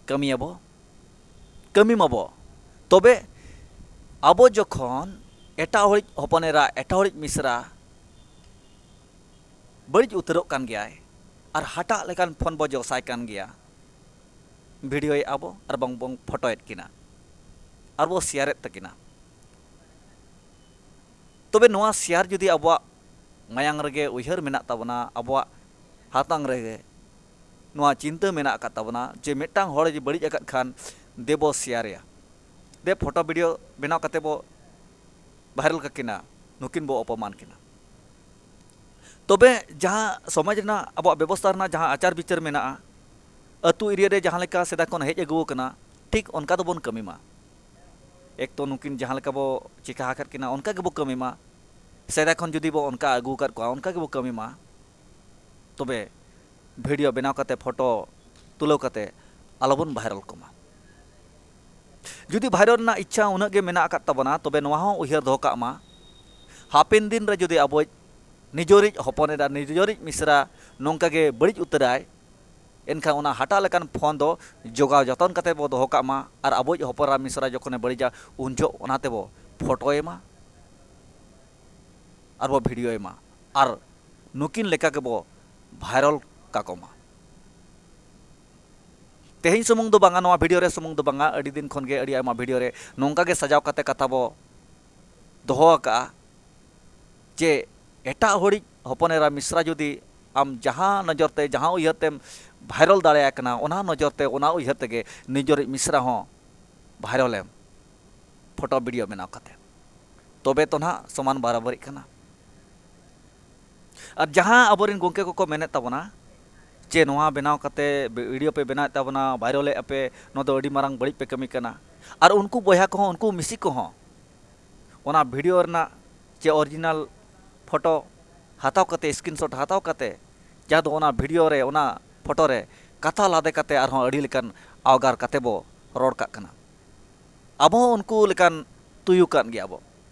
ᱠᱟᱹᱢᱤᱭᱟᱵᱚ, ᱠᱟᱹᱢᱤ ᱢᱟᱵᱚ᱾ ᱛᱚᱵᱮ ᱟᱵᱚ ᱡᱚᱠᱷᱚᱱ ᱮᱴᱟᱜ ᱦᱚᱲᱤᱡ ᱦᱚᱯᱚᱱ ᱮᱨᱟ, ᱮᱴᱟᱜ ᱦᱚᱲᱤᱡ ᱢᱤᱥᱨᱟ ᱵᱟᱹᱲᱤᱡ ᱩᱛᱟᱹᱨᱚᱜ ᱠᱟᱱ ᱜᱮᱭᱟᱭ ᱟᱨ ᱦᱟᱴᱟᱜ ᱞᱮᱠᱟᱱ ᱯᱷᱳᱱ ᱵᱚ ᱡᱚᱥᱟᱭ ᱠᱟᱱ ᱜᱮᱭᱟ, ᱵᱷᱤᱰᱤᱭᱳᱭᱮᱫᱼᱟ ᱵᱚ ᱟᱨ ᱵᱟᱝ ᱵᱚᱱ ᱯᱷᱳᱴᱳᱭᱮᱫ ᱠᱤᱱᱟ ᱟᱨ ᱵᱚ ᱥᱮᱭᱟᱨᱮᱫ ᱛᱟᱹᱠᱤᱱᱟ᱾ ᱛᱚᱵᱮ ᱱᱚᱣᱟ ᱥᱮᱭᱟᱨ ᱡᱩᱫᱤ ᱟᱵᱚᱣᱟᱜ ᱢᱟᱭᱟᱝ ᱨᱮᱜᱮ ᱩᱭᱦᱟᱹᱨ ᱢᱮᱱᱟᱜ ᱛᱟᱵᱚᱱᱟ, ᱟᱵᱚᱣᱟᱜ ᱦᱟᱛᱟᱝ ᱨᱮᱜᱮ ᱱᱚᱣᱟ ᱪᱤᱱᱛᱟᱹ ᱢᱮᱱᱟᱜ ᱟᱠᱟᱫ ᱛᱟᱵᱚᱱᱟ ᱡᱮ ᱢᱤᱫᱴᱟᱝ ᱦᱚᱲ ᱡᱩᱫᱤ ᱵᱟᱹᱲᱤᱡ ᱟᱠᱟᱫ ᱠᱷᱟᱱ ᱫᱮᱵᱚ ᱥᱮᱭᱟᱨᱮᱭᱟ, ᱫᱮ ᱯᱷᱳᱴᱳ ᱵᱷᱤᱰᱤᱭᱳ ᱵᱮᱱᱟᱣ ᱠᱟᱛᱮ ᱵᱚ ᱵᱷᱟᱭᱨᱟᱞ ᱠᱟᱠᱤᱱᱟ, ᱱᱩᱠᱤᱱ ᱵᱚ ᱚᱯᱚᱢᱟᱱ ᱠᱤᱱᱟ᱾ ᱛᱚᱵᱮ ᱡᱟᱦᱟᱸ ᱥᱚᱢᱟᱡᱽ ᱨᱮᱱᱟᱜ, ᱟᱵᱚᱣᱟᱜ ᱵᱮᱵᱚᱥᱛᱷᱟ ᱨᱮᱱᱟᱜ ᱡᱟᱦᱟᱸ ᱟᱪᱟᱨ ᱵᱤᱪᱟᱹᱨ ᱢᱮᱱᱟᱜᱼᱟ, ᱟᱹᱛᱩ ᱮᱨᱤᱭᱟ ᱨᱮ ᱡᱟᱦᱟᱸ ᱞᱮᱠᱟ ᱥᱮᱫᱟᱭ ᱠᱷᱚᱱ ᱦᱮᱡ ᱟᱹᱜᱩ ᱟᱠᱟᱱᱟ, ᱴᱷᱤᱠ ᱚᱱᱠᱟ ᱫᱚᱵᱚᱱ ᱠᱟᱹᱢᱤ ᱢᱟ᱾ ᱮᱠ ᱛᱚ ᱱᱩᱠᱤᱱ ᱡᱟᱦᱟᱸ ᱞᱮᱠᱟ ᱵᱚ ᱪᱤᱠᱟ ᱟᱠᱟᱫ ᱠᱤᱱᱟ, ᱚᱱᱠᱟ ᱜᱮᱵᱚ ᱠᱟᱹᱢᱤ ᱢᱟ᱾ ᱥᱮᱫᱟᱭ ᱠᱷᱚᱱ ᱡᱩᱫᱤ ᱵᱚ ᱚᱱᱠᱟ ᱟᱹᱜᱩ ᱟᱠᱟᱫ ᱠᱚᱣᱟ, ᱚᱱᱠᱟ ᱜᱮᱵᱚ ᱠᱟᱹᱢᱤ ᱢᱟ᱾ ᱛᱚᱵᱮ ᱵᱷᱤᱰᱤᱭᱳ ᱵᱮᱱᱟᱣ ᱠᱟᱛᱮ, ᱯᱷᱳᱴᱳ ᱛᱩᱞᱟᱹᱣ ᱠᱟᱛᱮ ᱟᱞᱚᱵᱚᱱ ᱵᱷᱟᱭᱨᱟᱞ ᱠᱚᱢᱟ᱾ ᱡᱩᱫᱤ ᱵᱷᱟᱭᱨᱟᱞ ᱨᱮᱱᱟᱜ ᱤᱪᱪᱷᱟ ᱩᱱᱟᱹᱜ ᱜᱮ ᱢᱮᱱᱟᱜ ᱟᱠᱟᱫ ᱛᱟᱵᱚᱱᱟ, ᱛᱚᱵᱮ ᱱᱚᱣᱟ ᱦᱚᱸ ᱩᱭᱦᱟᱹᱨ ᱫᱚᱦᱚ ᱠᱟᱜ ᱢᱟ, ᱦᱟᱯᱮᱱ ᱫᱤᱱ ᱨᱮ ᱡᱩᱫᱤ ᱟᱵᱚᱭᱤᱡ ᱱᱤᱡᱚᱨᱤᱡ ᱦᱚᱯᱚᱱ ᱮᱨᱟ, ᱱᱤᱡᱚᱨᱤᱡ ᱢᱤᱥᱨᱟ ᱱᱚᱝᱠᱟ ᱜᱮ ᱵᱟᱹᱲᱤᱡ ᱩᱛᱟᱹᱨᱟᱭ, ᱮᱱᱠᱷᱟᱱ ᱚᱱᱟ ᱦᱟᱴᱟᱜ ᱞᱮᱠᱟᱱ ᱯᱷᱳᱱ ᱫᱚ ᱡᱚᱜᱟᱣ ᱡᱚᱛᱚᱱ ᱠᱟᱛᱮ ᱵᱚ ᱫᱚᱦᱚ ᱠᱟᱜ ᱢᱟ᱾ ᱟᱨ ᱟᱵᱚᱭᱤᱡ ᱦᱚᱯᱚᱱ ᱮᱨᱟ ᱢᱤᱥᱨᱟ ᱡᱚᱠᱷᱚᱱᱮ ᱵᱟᱹᱲᱤᱡᱟ, ᱩᱱ ᱡᱚᱦᱚᱜ ᱚᱱᱟ ᱛᱮᱵᱚ ᱯᱷᱳᱴᱳᱭᱮ ᱢᱟ ᱟᱨ ᱵᱚ ᱵᱷᱤᱰᱤᱭᱳᱭ ᱢᱟ ᱟᱨ ᱱᱩᱠᱤᱱ ᱞᱮᱠᱟ ᱜᱮᱵᱚ ᱵᱷᱟᱭᱨᱟᱞ ᱠᱟᱠᱚ ᱢᱟ᱾ ᱛᱮᱦᱮᱧ ᱥᱩᱢᱩᱝ ᱫᱚ ᱵᱟᱝᱟ, ᱱᱚᱣᱟ ᱵᱷᱤᱰᱤᱭᱳ ᱨᱮ ᱥᱩᱢᱩᱝ ᱫᱚ ᱵᱟᱝᱟ, ᱟᱹᱰᱤ ᱫᱤᱱ ᱠᱷᱚᱱ ᱜᱮ ᱟᱹᱰᱤ ᱟᱭᱢᱟ ᱵᱷᱤᱰᱤᱭᱳ ᱨᱮ ᱱᱚᱝᱠᱟ ᱜᱮ ᱥᱟᱡᱟᱣ ᱠᱟᱛᱮ ᱠᱟᱛᱷᱟ ᱵᱚ ᱫᱚᱦᱚ ᱟᱠᱟᱜᱼᱟ ᱡᱮ ᱮᱴᱟᱜ ᱦᱚᱲᱤᱡ ᱦᱚᱯᱚᱱ ᱮᱨᱟ ᱢᱤᱥᱨᱟ ᱡᱩᱫᱤ ᱟᱢ ᱡᱟᱦᱟᱸ ᱱᱚᱡᱚᱨ ᱛᱮ, ᱡᱟᱦᱟᱸ ᱩᱭᱦᱟᱹᱨ ᱛᱮᱢ ᱵᱷᱟᱭᱨᱟᱞ ᱫᱟᱲᱮᱭᱟᱭ ᱠᱟᱱᱟ, ᱚᱱᱟ ᱱᱚᱡᱚᱨ ᱛᱮ, ᱚᱱᱟ ᱩᱭᱦᱟᱹᱨ ᱛᱮᱜᱮ ᱱᱤᱡᱮᱨᱤᱡ ᱢᱤᱥᱨᱟ ᱦᱚᱸ ᱵᱷᱟᱭᱨᱟᱞᱮᱢ, ᱯᱷᱳᱴᱳ ᱵᱷᱤᱰᱤᱭᱳ ᱵᱮᱱᱟᱣ ᱠᱟᱛᱮ᱾ ᱛᱚᱵᱮ ᱛᱚ ᱱᱟᱦᱟᱜ ᱥᱚᱢᱟᱱ ᱵᱟᱨᱟᱵᱟᱨᱤᱜ ᱠᱟᱱᱟ᱾ ᱟᱨ ᱡᱟᱦᱟᱸ ᱟᱵᱚᱨᱮᱱ ᱜᱚᱢᱠᱮ ᱠᱚᱠᱚ ᱢᱮᱱᱮᱫ ᱛᱟᱵᱚᱱᱟ ᱡᱮ ᱱᱚᱣᱟ ᱵᱮᱱᱟᱣ ᱠᱟᱛᱮ ᱵᱷᱤᱰᱤᱭᱳ ᱯᱮ ᱵᱮᱱᱟᱣᱮᱫ ᱛᱟᱵᱚᱱᱟ, ᱵᱷᱟᱭᱨᱟᱞᱮᱫᱼᱟ ᱯᱮ, ᱱᱚᱣᱟ ᱫᱚ ᱟᱹᱰᱤ ᱢᱟᱨᱟᱝ ᱵᱟᱹᱲᱤᱡ ᱯᱮ ᱠᱟᱹᱢᱤ ᱠᱟᱱᱟ, ᱟᱨ ᱩᱱᱠᱩ ᱵᱚᱭᱦᱟ ᱠᱚᱦᱚᱸ, ᱩᱱᱠᱩ ᱢᱤᱥᱤ ᱠᱚᱦᱚᱸ ᱚᱱᱟ ᱵᱷᱤᱰᱤᱭᱳ ᱨᱮᱱᱟᱜ ᱪᱮ ᱚᱨᱤᱡᱤᱱᱟᱞ ᱯᱷᱳᱴᱳ ᱦᱟᱛᱟᱣ ᱠᱟᱛᱮ, ᱥᱠᱨᱤᱱᱥᱚᱴ ᱦᱟᱛᱟᱣ ᱠᱟᱛᱮ, ᱡᱟᱦᱟᱸ ᱫᱚ ᱚᱱᱟ ᱵᱷᱤᱰᱤᱭᱳ ᱨᱮ, ᱚᱱᱟ ᱯᱷᱳᱴᱳ ᱨᱮ ᱠᱟᱛᱷᱟ ᱞᱟᱫᱮ ᱠᱟᱛᱮ ᱟᱨᱦᱚᱸ ᱟᱹᱰᱤ ᱞᱮᱠᱟᱱ ᱟᱣᱜᱟᱨ ᱠᱟᱛᱮ ᱵᱚ ᱨᱚᱲ ᱠᱟᱜ ᱠᱟᱱᱟ᱾ ᱟᱵᱚ ᱦᱚᱸ ᱩᱱᱠᱩ ᱞᱮᱠᱟᱱ ᱛᱩᱭᱩ ᱠᱟᱱ ᱜᱮᱭᱟ ᱵᱚ᱾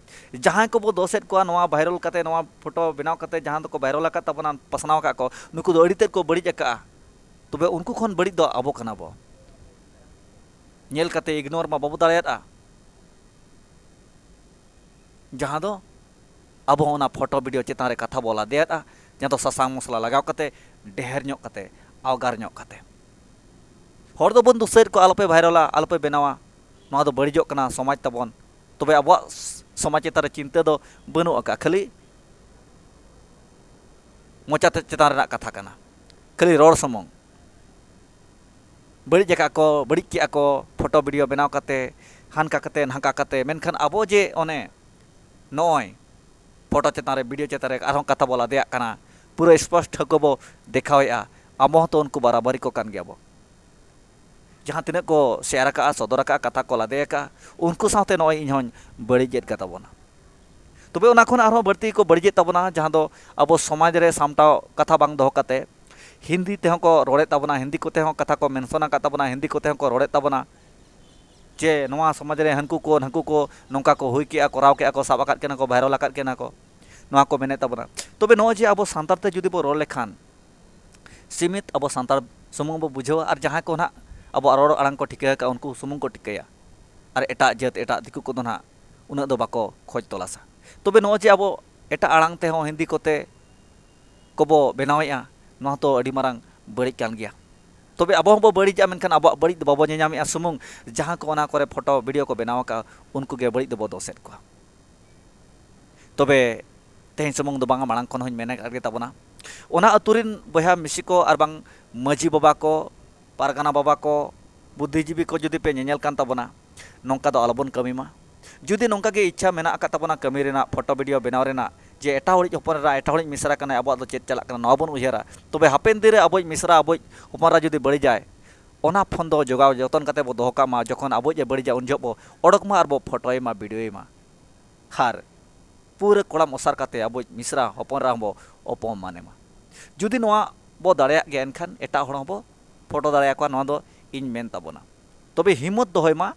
ᱡᱟᱦᱟᱸᱭ ᱠᱚᱵᱚ ᱫᱳᱥᱮᱫ ᱠᱚᱣᱟ ᱱᱚᱣᱟ ᱵᱷᱟᱭᱨᱟᱞ ᱠᱟᱛᱮ, ᱱᱚᱣᱟ ᱯᱷᱳᱴᱳ ᱵᱮᱱᱟᱣ ᱠᱟᱛᱮ, ᱡᱟᱦᱟᱸ ᱫᱚᱠᱚ ᱵᱷᱟᱭᱨᱟᱞ ᱟᱠᱟᱫ ᱛᱟᱵᱚᱱᱟ, ᱯᱟᱥᱱᱟᱣ ᱟᱠᱟᱫ ᱠᱚ, ᱱᱩᱠᱩ ᱫᱚ ᱟᱹᱰᱤ ᱛᱮᱫ ᱠᱚ ᱵᱟᱹᱲᱤᱡ ᱟᱠᱟᱜᱼᱟ᱾ ᱛᱚᱵᱮ ᱩᱱᱠᱩ ᱠᱷᱚᱱ ᱵᱟᱹᱲᱤᱡ ᱫᱚ ᱟᱵᱚ ᱠᱟᱱᱟ ᱵᱚ᱾ ᱧᱮᱞ ᱠᱟᱛᱮ ᱤᱜᱱᱳᱨ ᱢᱟ ᱵᱟᱵᱚ ᱫᱟᱲᱮᱭᱟᱜᱼᱟ᱾ ᱡᱟᱦᱟᱸ ᱫᱚ ᱟᱵᱚ ᱦᱚᱸ ᱚᱱᱟ ᱯᱷᱳᱴᱳ ᱵᱷᱤᱰᱤᱭᱳ ᱪᱮᱛᱟᱱ ᱨᱮ ᱠᱟᱛᱷᱟ ᱵᱚ ᱞᱟᱫᱮᱭᱟᱫᱼᱟ, ᱡᱟᱦᱟᱸ ᱫᱚ ᱥᱟᱥᱟᱝ ᱢᱚᱥᱞᱟ ᱞᱟᱜᱟᱣ ᱠᱟᱛᱮ, ᱰᱷᱮᱨ ᱧᱚᱜ ᱠᱟᱛᱮ, ᱟᱣᱜᱟᱨ ᱧᱚᱜ ᱠᱟᱛᱮ᱾ ᱦᱚᱲ ᱫᱚᱵᱚᱱ ᱫᱳᱥᱮᱫ ᱠᱚᱣᱟ, ᱟᱞᱚᱯᱮ ᱵᱷᱟᱭᱨᱟᱞᱟ, ᱟᱞᱚᱯᱮ ᱵᱮᱱᱟᱣᱟ, ᱱᱚᱣᱟ ᱫᱚ ᱵᱟᱹᱲᱤᱡᱚᱜ ᱠᱟᱱᱟ ᱥᱚᱢᱟᱡᱽ ᱛᱟᱵᱚᱱ᱾ ᱛᱚᱵᱮ ᱟᱵᱚᱣᱟᱜ ᱥᱚᱢᱟᱡᱽ ᱪᱮᱛᱟᱱ ᱨᱮ ᱪᱤᱱᱛᱟᱹ ᱫᱚ ᱵᱟᱹᱱᱩᱜ ᱟᱠᱟᱫᱼᱟ, ᱠᱷᱟᱹᱞᱤ ᱢᱚᱪᱟ ᱛᱮ ᱪᱮᱛᱟᱱ ᱨᱮᱱᱟᱜ ᱠᱟᱛᱷᱟ ᱠᱟᱱᱟ, ᱠᱷᱟᱹᱞᱤ ᱨᱚᱲ ᱥᱩᱢᱩᱝ᱾ ᱵᱟᱹᱲᱤᱡ ᱟᱠᱟᱫ ᱠᱚ, ᱵᱟᱹᱲᱤᱡ ᱠᱮᱜᱼᱟ ᱠᱚ, ᱯᱷᱳᱴᱳ ᱵᱷᱤᱰᱤᱭᱳ ᱵᱮᱱᱟᱣ ᱠᱟᱛᱮ, ᱦᱟᱱᱠᱟ ᱠᱟᱛᱮ, ᱱᱟᱝᱠᱟ ᱠᱟᱛᱮ, ᱢᱮᱱᱠᱷᱟᱱ ᱟᱵᱚ ᱡᱮ ᱚᱱᱮ ᱱᱚᱜᱼᱚᱭ ᱯᱷᱳᱴᱳ ᱪᱮᱛᱟᱱ ᱨᱮ, ᱵᱷᱤᱰᱤᱭᱳ ᱪᱮᱛᱟᱱ ᱨᱮ ᱟᱨᱦᱚᱸ ᱠᱟᱛᱷᱟ ᱵᱚ ᱞᱟᱫᱮᱭᱟᱜ ᱠᱟᱱᱟ, ᱯᱩᱨᱟᱹ ᱥᱯᱚᱥᱴ ᱴᱷᱟᱹᱣᱠᱟᱹ ᱵᱚ ᱫᱮᱠᱷᱟᱣᱮᱫᱼᱟ, ᱟᱵᱚ ᱦᱚᱸᱛᱚ ᱩᱱᱠᱩ ᱵᱟᱨᱟᱵᱟᱨᱤ ᱠᱚ ᱠᱟᱱ ᱜᱮᱭᱟ ᱵᱚ᱾ ᱡᱟᱦᱟᱸ ᱛᱤᱱᱟᱹᱜ ᱠᱚ ᱥᱮᱭᱟᱨ ᱟᱠᱟᱫᱼᱟ, ᱥᱚᱫᱚᱨ ᱟᱠᱟᱫᱼᱟ, ᱠᱟᱛᱷᱟ ᱠᱚ ᱞᱟᱫᱮ ᱟᱠᱟᱫᱼᱟ, ᱩᱱᱠᱩ ᱥᱟᱶᱛᱮ ᱱᱚᱜᱼᱚᱭ ᱤᱧ ᱦᱚᱸᱧ ᱵᱟᱹᱲᱤᱡᱮᱫ ᱠᱟᱛᱟ ᱵᱚᱱᱟ᱾ ᱛᱚᱵᱮ ᱚᱱᱟ ᱠᱷᱚᱱ ᱟᱨᱦᱚᱸ ᱵᱟᱹᱲᱛᱤ ᱠᱚ ᱵᱟᱹᱲᱤᱡᱮᱫ ᱛᱟᱵᱚᱱᱟ, ᱡᱟᱦᱟᱸ ᱫᱚ ᱟᱵᱚ ᱥᱚᱢᱟᱡᱽ ᱨᱮ ᱥᱟᱢᱴᱟᱣ ᱠᱟᱛᱷᱟ ᱵᱟᱝ ᱫᱚᱦᱚ ᱠᱟᱛᱮ, ᱦᱤᱱᱫᱤ ᱛᱮᱦᱚᱸ ᱠᱚ ᱨᱚᱲᱮᱫ ᱛᱟᱵᱚᱱᱟ, ᱦᱤᱱᱫᱤ ᱠᱚᱛᱮ ᱦᱚᱸ ᱠᱟᱛᱷᱟ ᱠᱚ ᱢᱮᱱᱥᱚᱱ ᱟᱠᱟᱫ ᱛᱟᱵᱚᱱᱟ, ᱦᱤᱱᱫᱤ ᱠᱚᱛᱮ ᱦᱚᱸ ᱠᱚ ᱨᱚᱲᱮᱫ ᱛᱟᱵᱚᱱᱟ ᱡᱮ ᱱᱚᱣᱟ ᱥᱚᱢᱟᱡᱽ ᱨᱮ ᱦᱟᱹᱱᱠᱩ ᱠᱚ, ᱱᱟᱹᱠᱩ ᱠᱚ ᱱᱚᱝᱠᱟ ᱠᱚ ᱦᱩᱭ ᱠᱮᱜᱼᱟ, ᱠᱚᱨᱟᱣ ᱠᱮᱜᱼᱟ ᱠᱚ, ᱥᱟᱵ ᱟᱠᱟᱫ ᱠᱤᱱᱟ ᱠᱚ, ᱵᱷᱟᱭᱨᱟᱞ ᱟᱠᱟᱫ ᱠᱤᱱᱟ ᱠᱚ, ᱱᱚᱣᱟ ᱠᱚ ᱢᱮᱱᱮᱫ ᱛᱟᱵᱚᱱᱟ᱾ ᱛᱚᱵᱮ ᱱᱚᱜᱼᱚᱭ ᱡᱮ ᱟᱵᱚ ᱥᱟᱱᱛᱟᱲ ᱛᱮ ᱡᱩᱫᱤ ᱵᱚ ᱨᱚᱲ ᱞᱮᱠᱷᱟᱱ, ᱥᱤᱢᱤᱛ ᱟᱵᱚ ᱥᱟᱱᱛᱟᱲ ᱥᱩᱢᱩᱝ ᱵᱚ ᱵᱩᱡᱷᱟᱹᱣᱟ, ᱟᱨ ᱡᱟᱦᱟᱸᱭ ᱠᱚ ᱱᱟᱦᱟᱜ ᱟᱵᱚᱣᱟᱜ ᱨᱚᱲ ᱟᱲᱟᱝ ᱠᱚ ᱴᱷᱤᱠᱟᱹ ᱟᱠᱟᱫᱼᱟ, ᱩᱱᱠᱩ ᱥᱩᱢᱩᱝ ᱠᱚ ᱴᱷᱤᱠᱟᱹᱭᱟ, ᱟᱨ ᱮᱴᱟᱜ ᱡᱟᱹᱛ, ᱮᱴᱟᱜ ᱫᱤᱠᱩ ᱠᱚᱫᱚ ᱱᱟᱦᱟᱜ ᱩᱱᱟᱹᱜ ᱫᱚ ᱵᱟᱠᱚ ᱠᱷᱚᱡᱽ ᱛᱚᱞᱟᱥᱟ᱾ ᱛᱚᱵᱮ ᱱᱚᱜᱼᱚᱭ ᱡᱮ ᱟᱵᱚ ᱮᱴᱟᱜ ᱟᱲᱟᱝ ᱛᱮᱦᱚᱸ ᱦᱤᱱᱫᱤ ᱠᱚᱛᱮ ᱠᱚᱵᱚ ᱵᱮᱱᱟᱣᱮᱫᱼᱟ, ᱱᱚᱣᱟ ᱛᱚ ᱟᱹᱰᱤ ᱢᱟᱨᱟᱝ ᱵᱟᱹᱲᱤᱡ ᱠᱟᱱ ᱜᱮᱭᱟ᱾ ᱛᱚᱵᱮ ᱟᱵᱚ ᱦᱚᱸᱵᱚ ᱵᱟᱹᱲᱤᱡᱟ, ᱢᱮᱱᱠᱷᱟᱱ ᱟᱵᱚᱣᱟᱜ ᱵᱟᱹᱲᱤᱡ ᱫᱚ ᱵᱟᱵᱚ ᱧᱮᱧᱟᱢᱮᱫᱼᱟ, ᱥᱩᱢᱩᱝ ᱡᱟᱦᱟᱸ ᱠᱚ ᱚᱱᱟ ᱠᱚᱨᱮ ᱯᱷᱳᱴᱳ ᱵᱷᱤᱰᱤᱭᱳ ᱠᱚ ᱵᱮᱱᱟᱣ ᱟᱠᱟᱫᱼᱟ, ᱩᱱᱠᱩ ᱜᱮ ᱵᱟᱹᱲᱤᱡ ᱫᱚᱵᱚ ᱫᱳᱥᱮᱫ ᱠᱚᱣᱟ᱾ ᱛᱚᱵᱮ ᱛᱮᱦᱮᱧ ᱥᱩᱢᱩᱝ ᱫᱚ ᱵᱟᱝᱟ, ᱢᱟᱲᱟᱝ ᱠᱷᱚᱱ ᱦᱚᱸᱧ ᱢᱮᱱ ᱟᱠᱟᱫ ᱜᱮ ᱛᱟᱵᱚᱱᱟ, ᱚᱱᱟ ᱟᱹᱛᱩ ᱨᱮᱱ ᱵᱚᱭᱦᱟ ᱢᱤᱥᱤ ᱠᱚ ᱟᱨ ᱵᱟᱝ ᱢᱟᱹᱡᱷᱤ ᱵᱟᱵᱟ ᱠᱚ, ᱯᱟᱨᱜᱟᱱᱟ ᱵᱟᱵᱟ ᱠᱚ, ᱵᱩᱫᱽᱫᱷᱤᱡᱤᱵᱤ ᱠᱚ ᱡᱩᱫᱤ ᱯᱮ ᱧᱮᱧᱮᱞ ᱠᱟᱱ ᱛᱟᱵᱚᱱᱟ, ᱱᱚᱝᱠᱟ ᱫᱚ ᱟᱞᱚᱵᱚᱱ ᱠᱟᱹᱢᱤ ᱢᱟ᱾ ᱡᱩᱫᱤ ᱱᱚᱝᱠᱟ ᱜᱮ ᱤᱪᱪᱷᱟ ᱢᱮᱱᱟᱜ ᱟᱠᱟᱫ ᱛᱟᱵᱚᱱᱟ ᱠᱟᱹᱢᱤ ᱨᱮᱱᱟᱜ, ᱯᱷᱳᱴᱳ ᱵᱷᱤᱰᱤᱭᱳ ᱵᱮᱱᱟᱣ ᱨᱮᱱᱟᱜ, ᱡᱮ ᱮᱴᱟᱜ ᱦᱚᱲᱤᱡ ᱦᱚᱯᱚᱱ ᱮᱨᱟ, ᱮᱴᱟᱜ ᱦᱚᱲᱤᱡ ᱢᱤᱥᱨᱟ ᱠᱟᱱᱟᱭ, ᱟᱵᱚᱣᱟᱜ ᱫᱚ ᱪᱮᱫ ᱪᱟᱞᱟᱜ ᱠᱟᱱᱟ, ᱱᱚᱣᱟ ᱵᱚᱱ ᱩᱭᱦᱟᱹᱨᱟ, ᱛᱚᱵᱮ ᱦᱟᱯᱮᱱ ᱫᱤᱱ ᱨᱮ ᱟᱵᱚᱭᱤᱡ ᱢᱤᱥᱨᱟ, ᱟᱵᱚᱭᱤᱡ ᱦᱚᱯᱚᱱ ᱮᱨᱟ ᱡᱩᱫᱤ ᱵᱟᱹᱲᱤᱡᱟᱭ, ᱚᱱᱟ ᱯᱷᱳᱱ ᱫᱚ ᱡᱚᱜᱟᱣ ᱡᱚᱛᱚᱱ ᱠᱟᱛᱮ ᱵᱚ ᱫᱚᱦᱚ ᱠᱟᱜ ᱢᱟ᱾ ᱡᱚᱠᱷᱚᱱ ᱟᱵᱚᱭᱤᱡ ᱮ ᱵᱟᱹᱲᱤᱡᱟ, ᱩᱱ ᱡᱚᱦᱚᱜ ᱵᱚ ᱚᱰᱚᱠ ᱢᱟ ᱟᱨ ᱵᱚ ᱯᱷᱳᱴᱳᱭ ᱢᱟ, ᱵᱷᱤᱰᱤᱭᱳᱭ ᱢᱟ᱾ ᱟᱨ ᱯᱩᱨᱟᱹ ᱠᱚᱲᱟᱢ ᱚᱥᱟᱨ ᱠᱟᱛᱮ ᱟᱵᱚᱭᱤᱡ ᱢᱤᱥᱨᱟ ᱦᱚᱯᱚᱱ ᱮᱨᱟ ᱦᱚᱸᱵᱚ ᱚᱯᱚᱢᱟᱱᱮ ᱢᱟ᱾ ᱡᱩᱫᱤ ᱱᱚᱣᱟ ᱵᱚ ᱫᱟᱲᱮᱭᱟᱜ ᱜᱮᱭᱟ, ᱮᱱᱠᱷᱟᱱ ᱮᱴᱟᱜ ᱦᱚᱲ ᱦᱚᱸᱵᱚ ᱯᱷᱳᱴᱳ ᱫᱟᱲᱮᱭᱟᱠᱚᱣᱟ, ᱱᱚᱣᱟ ᱫᱚ ᱤᱧ ᱢᱮᱱ ᱛᱟᱵᱚᱱᱟ᱾ ᱛᱚᱵᱮ ᱦᱤᱢᱢᱚᱛ ᱫᱚᱦᱚᱭ ᱢᱟ,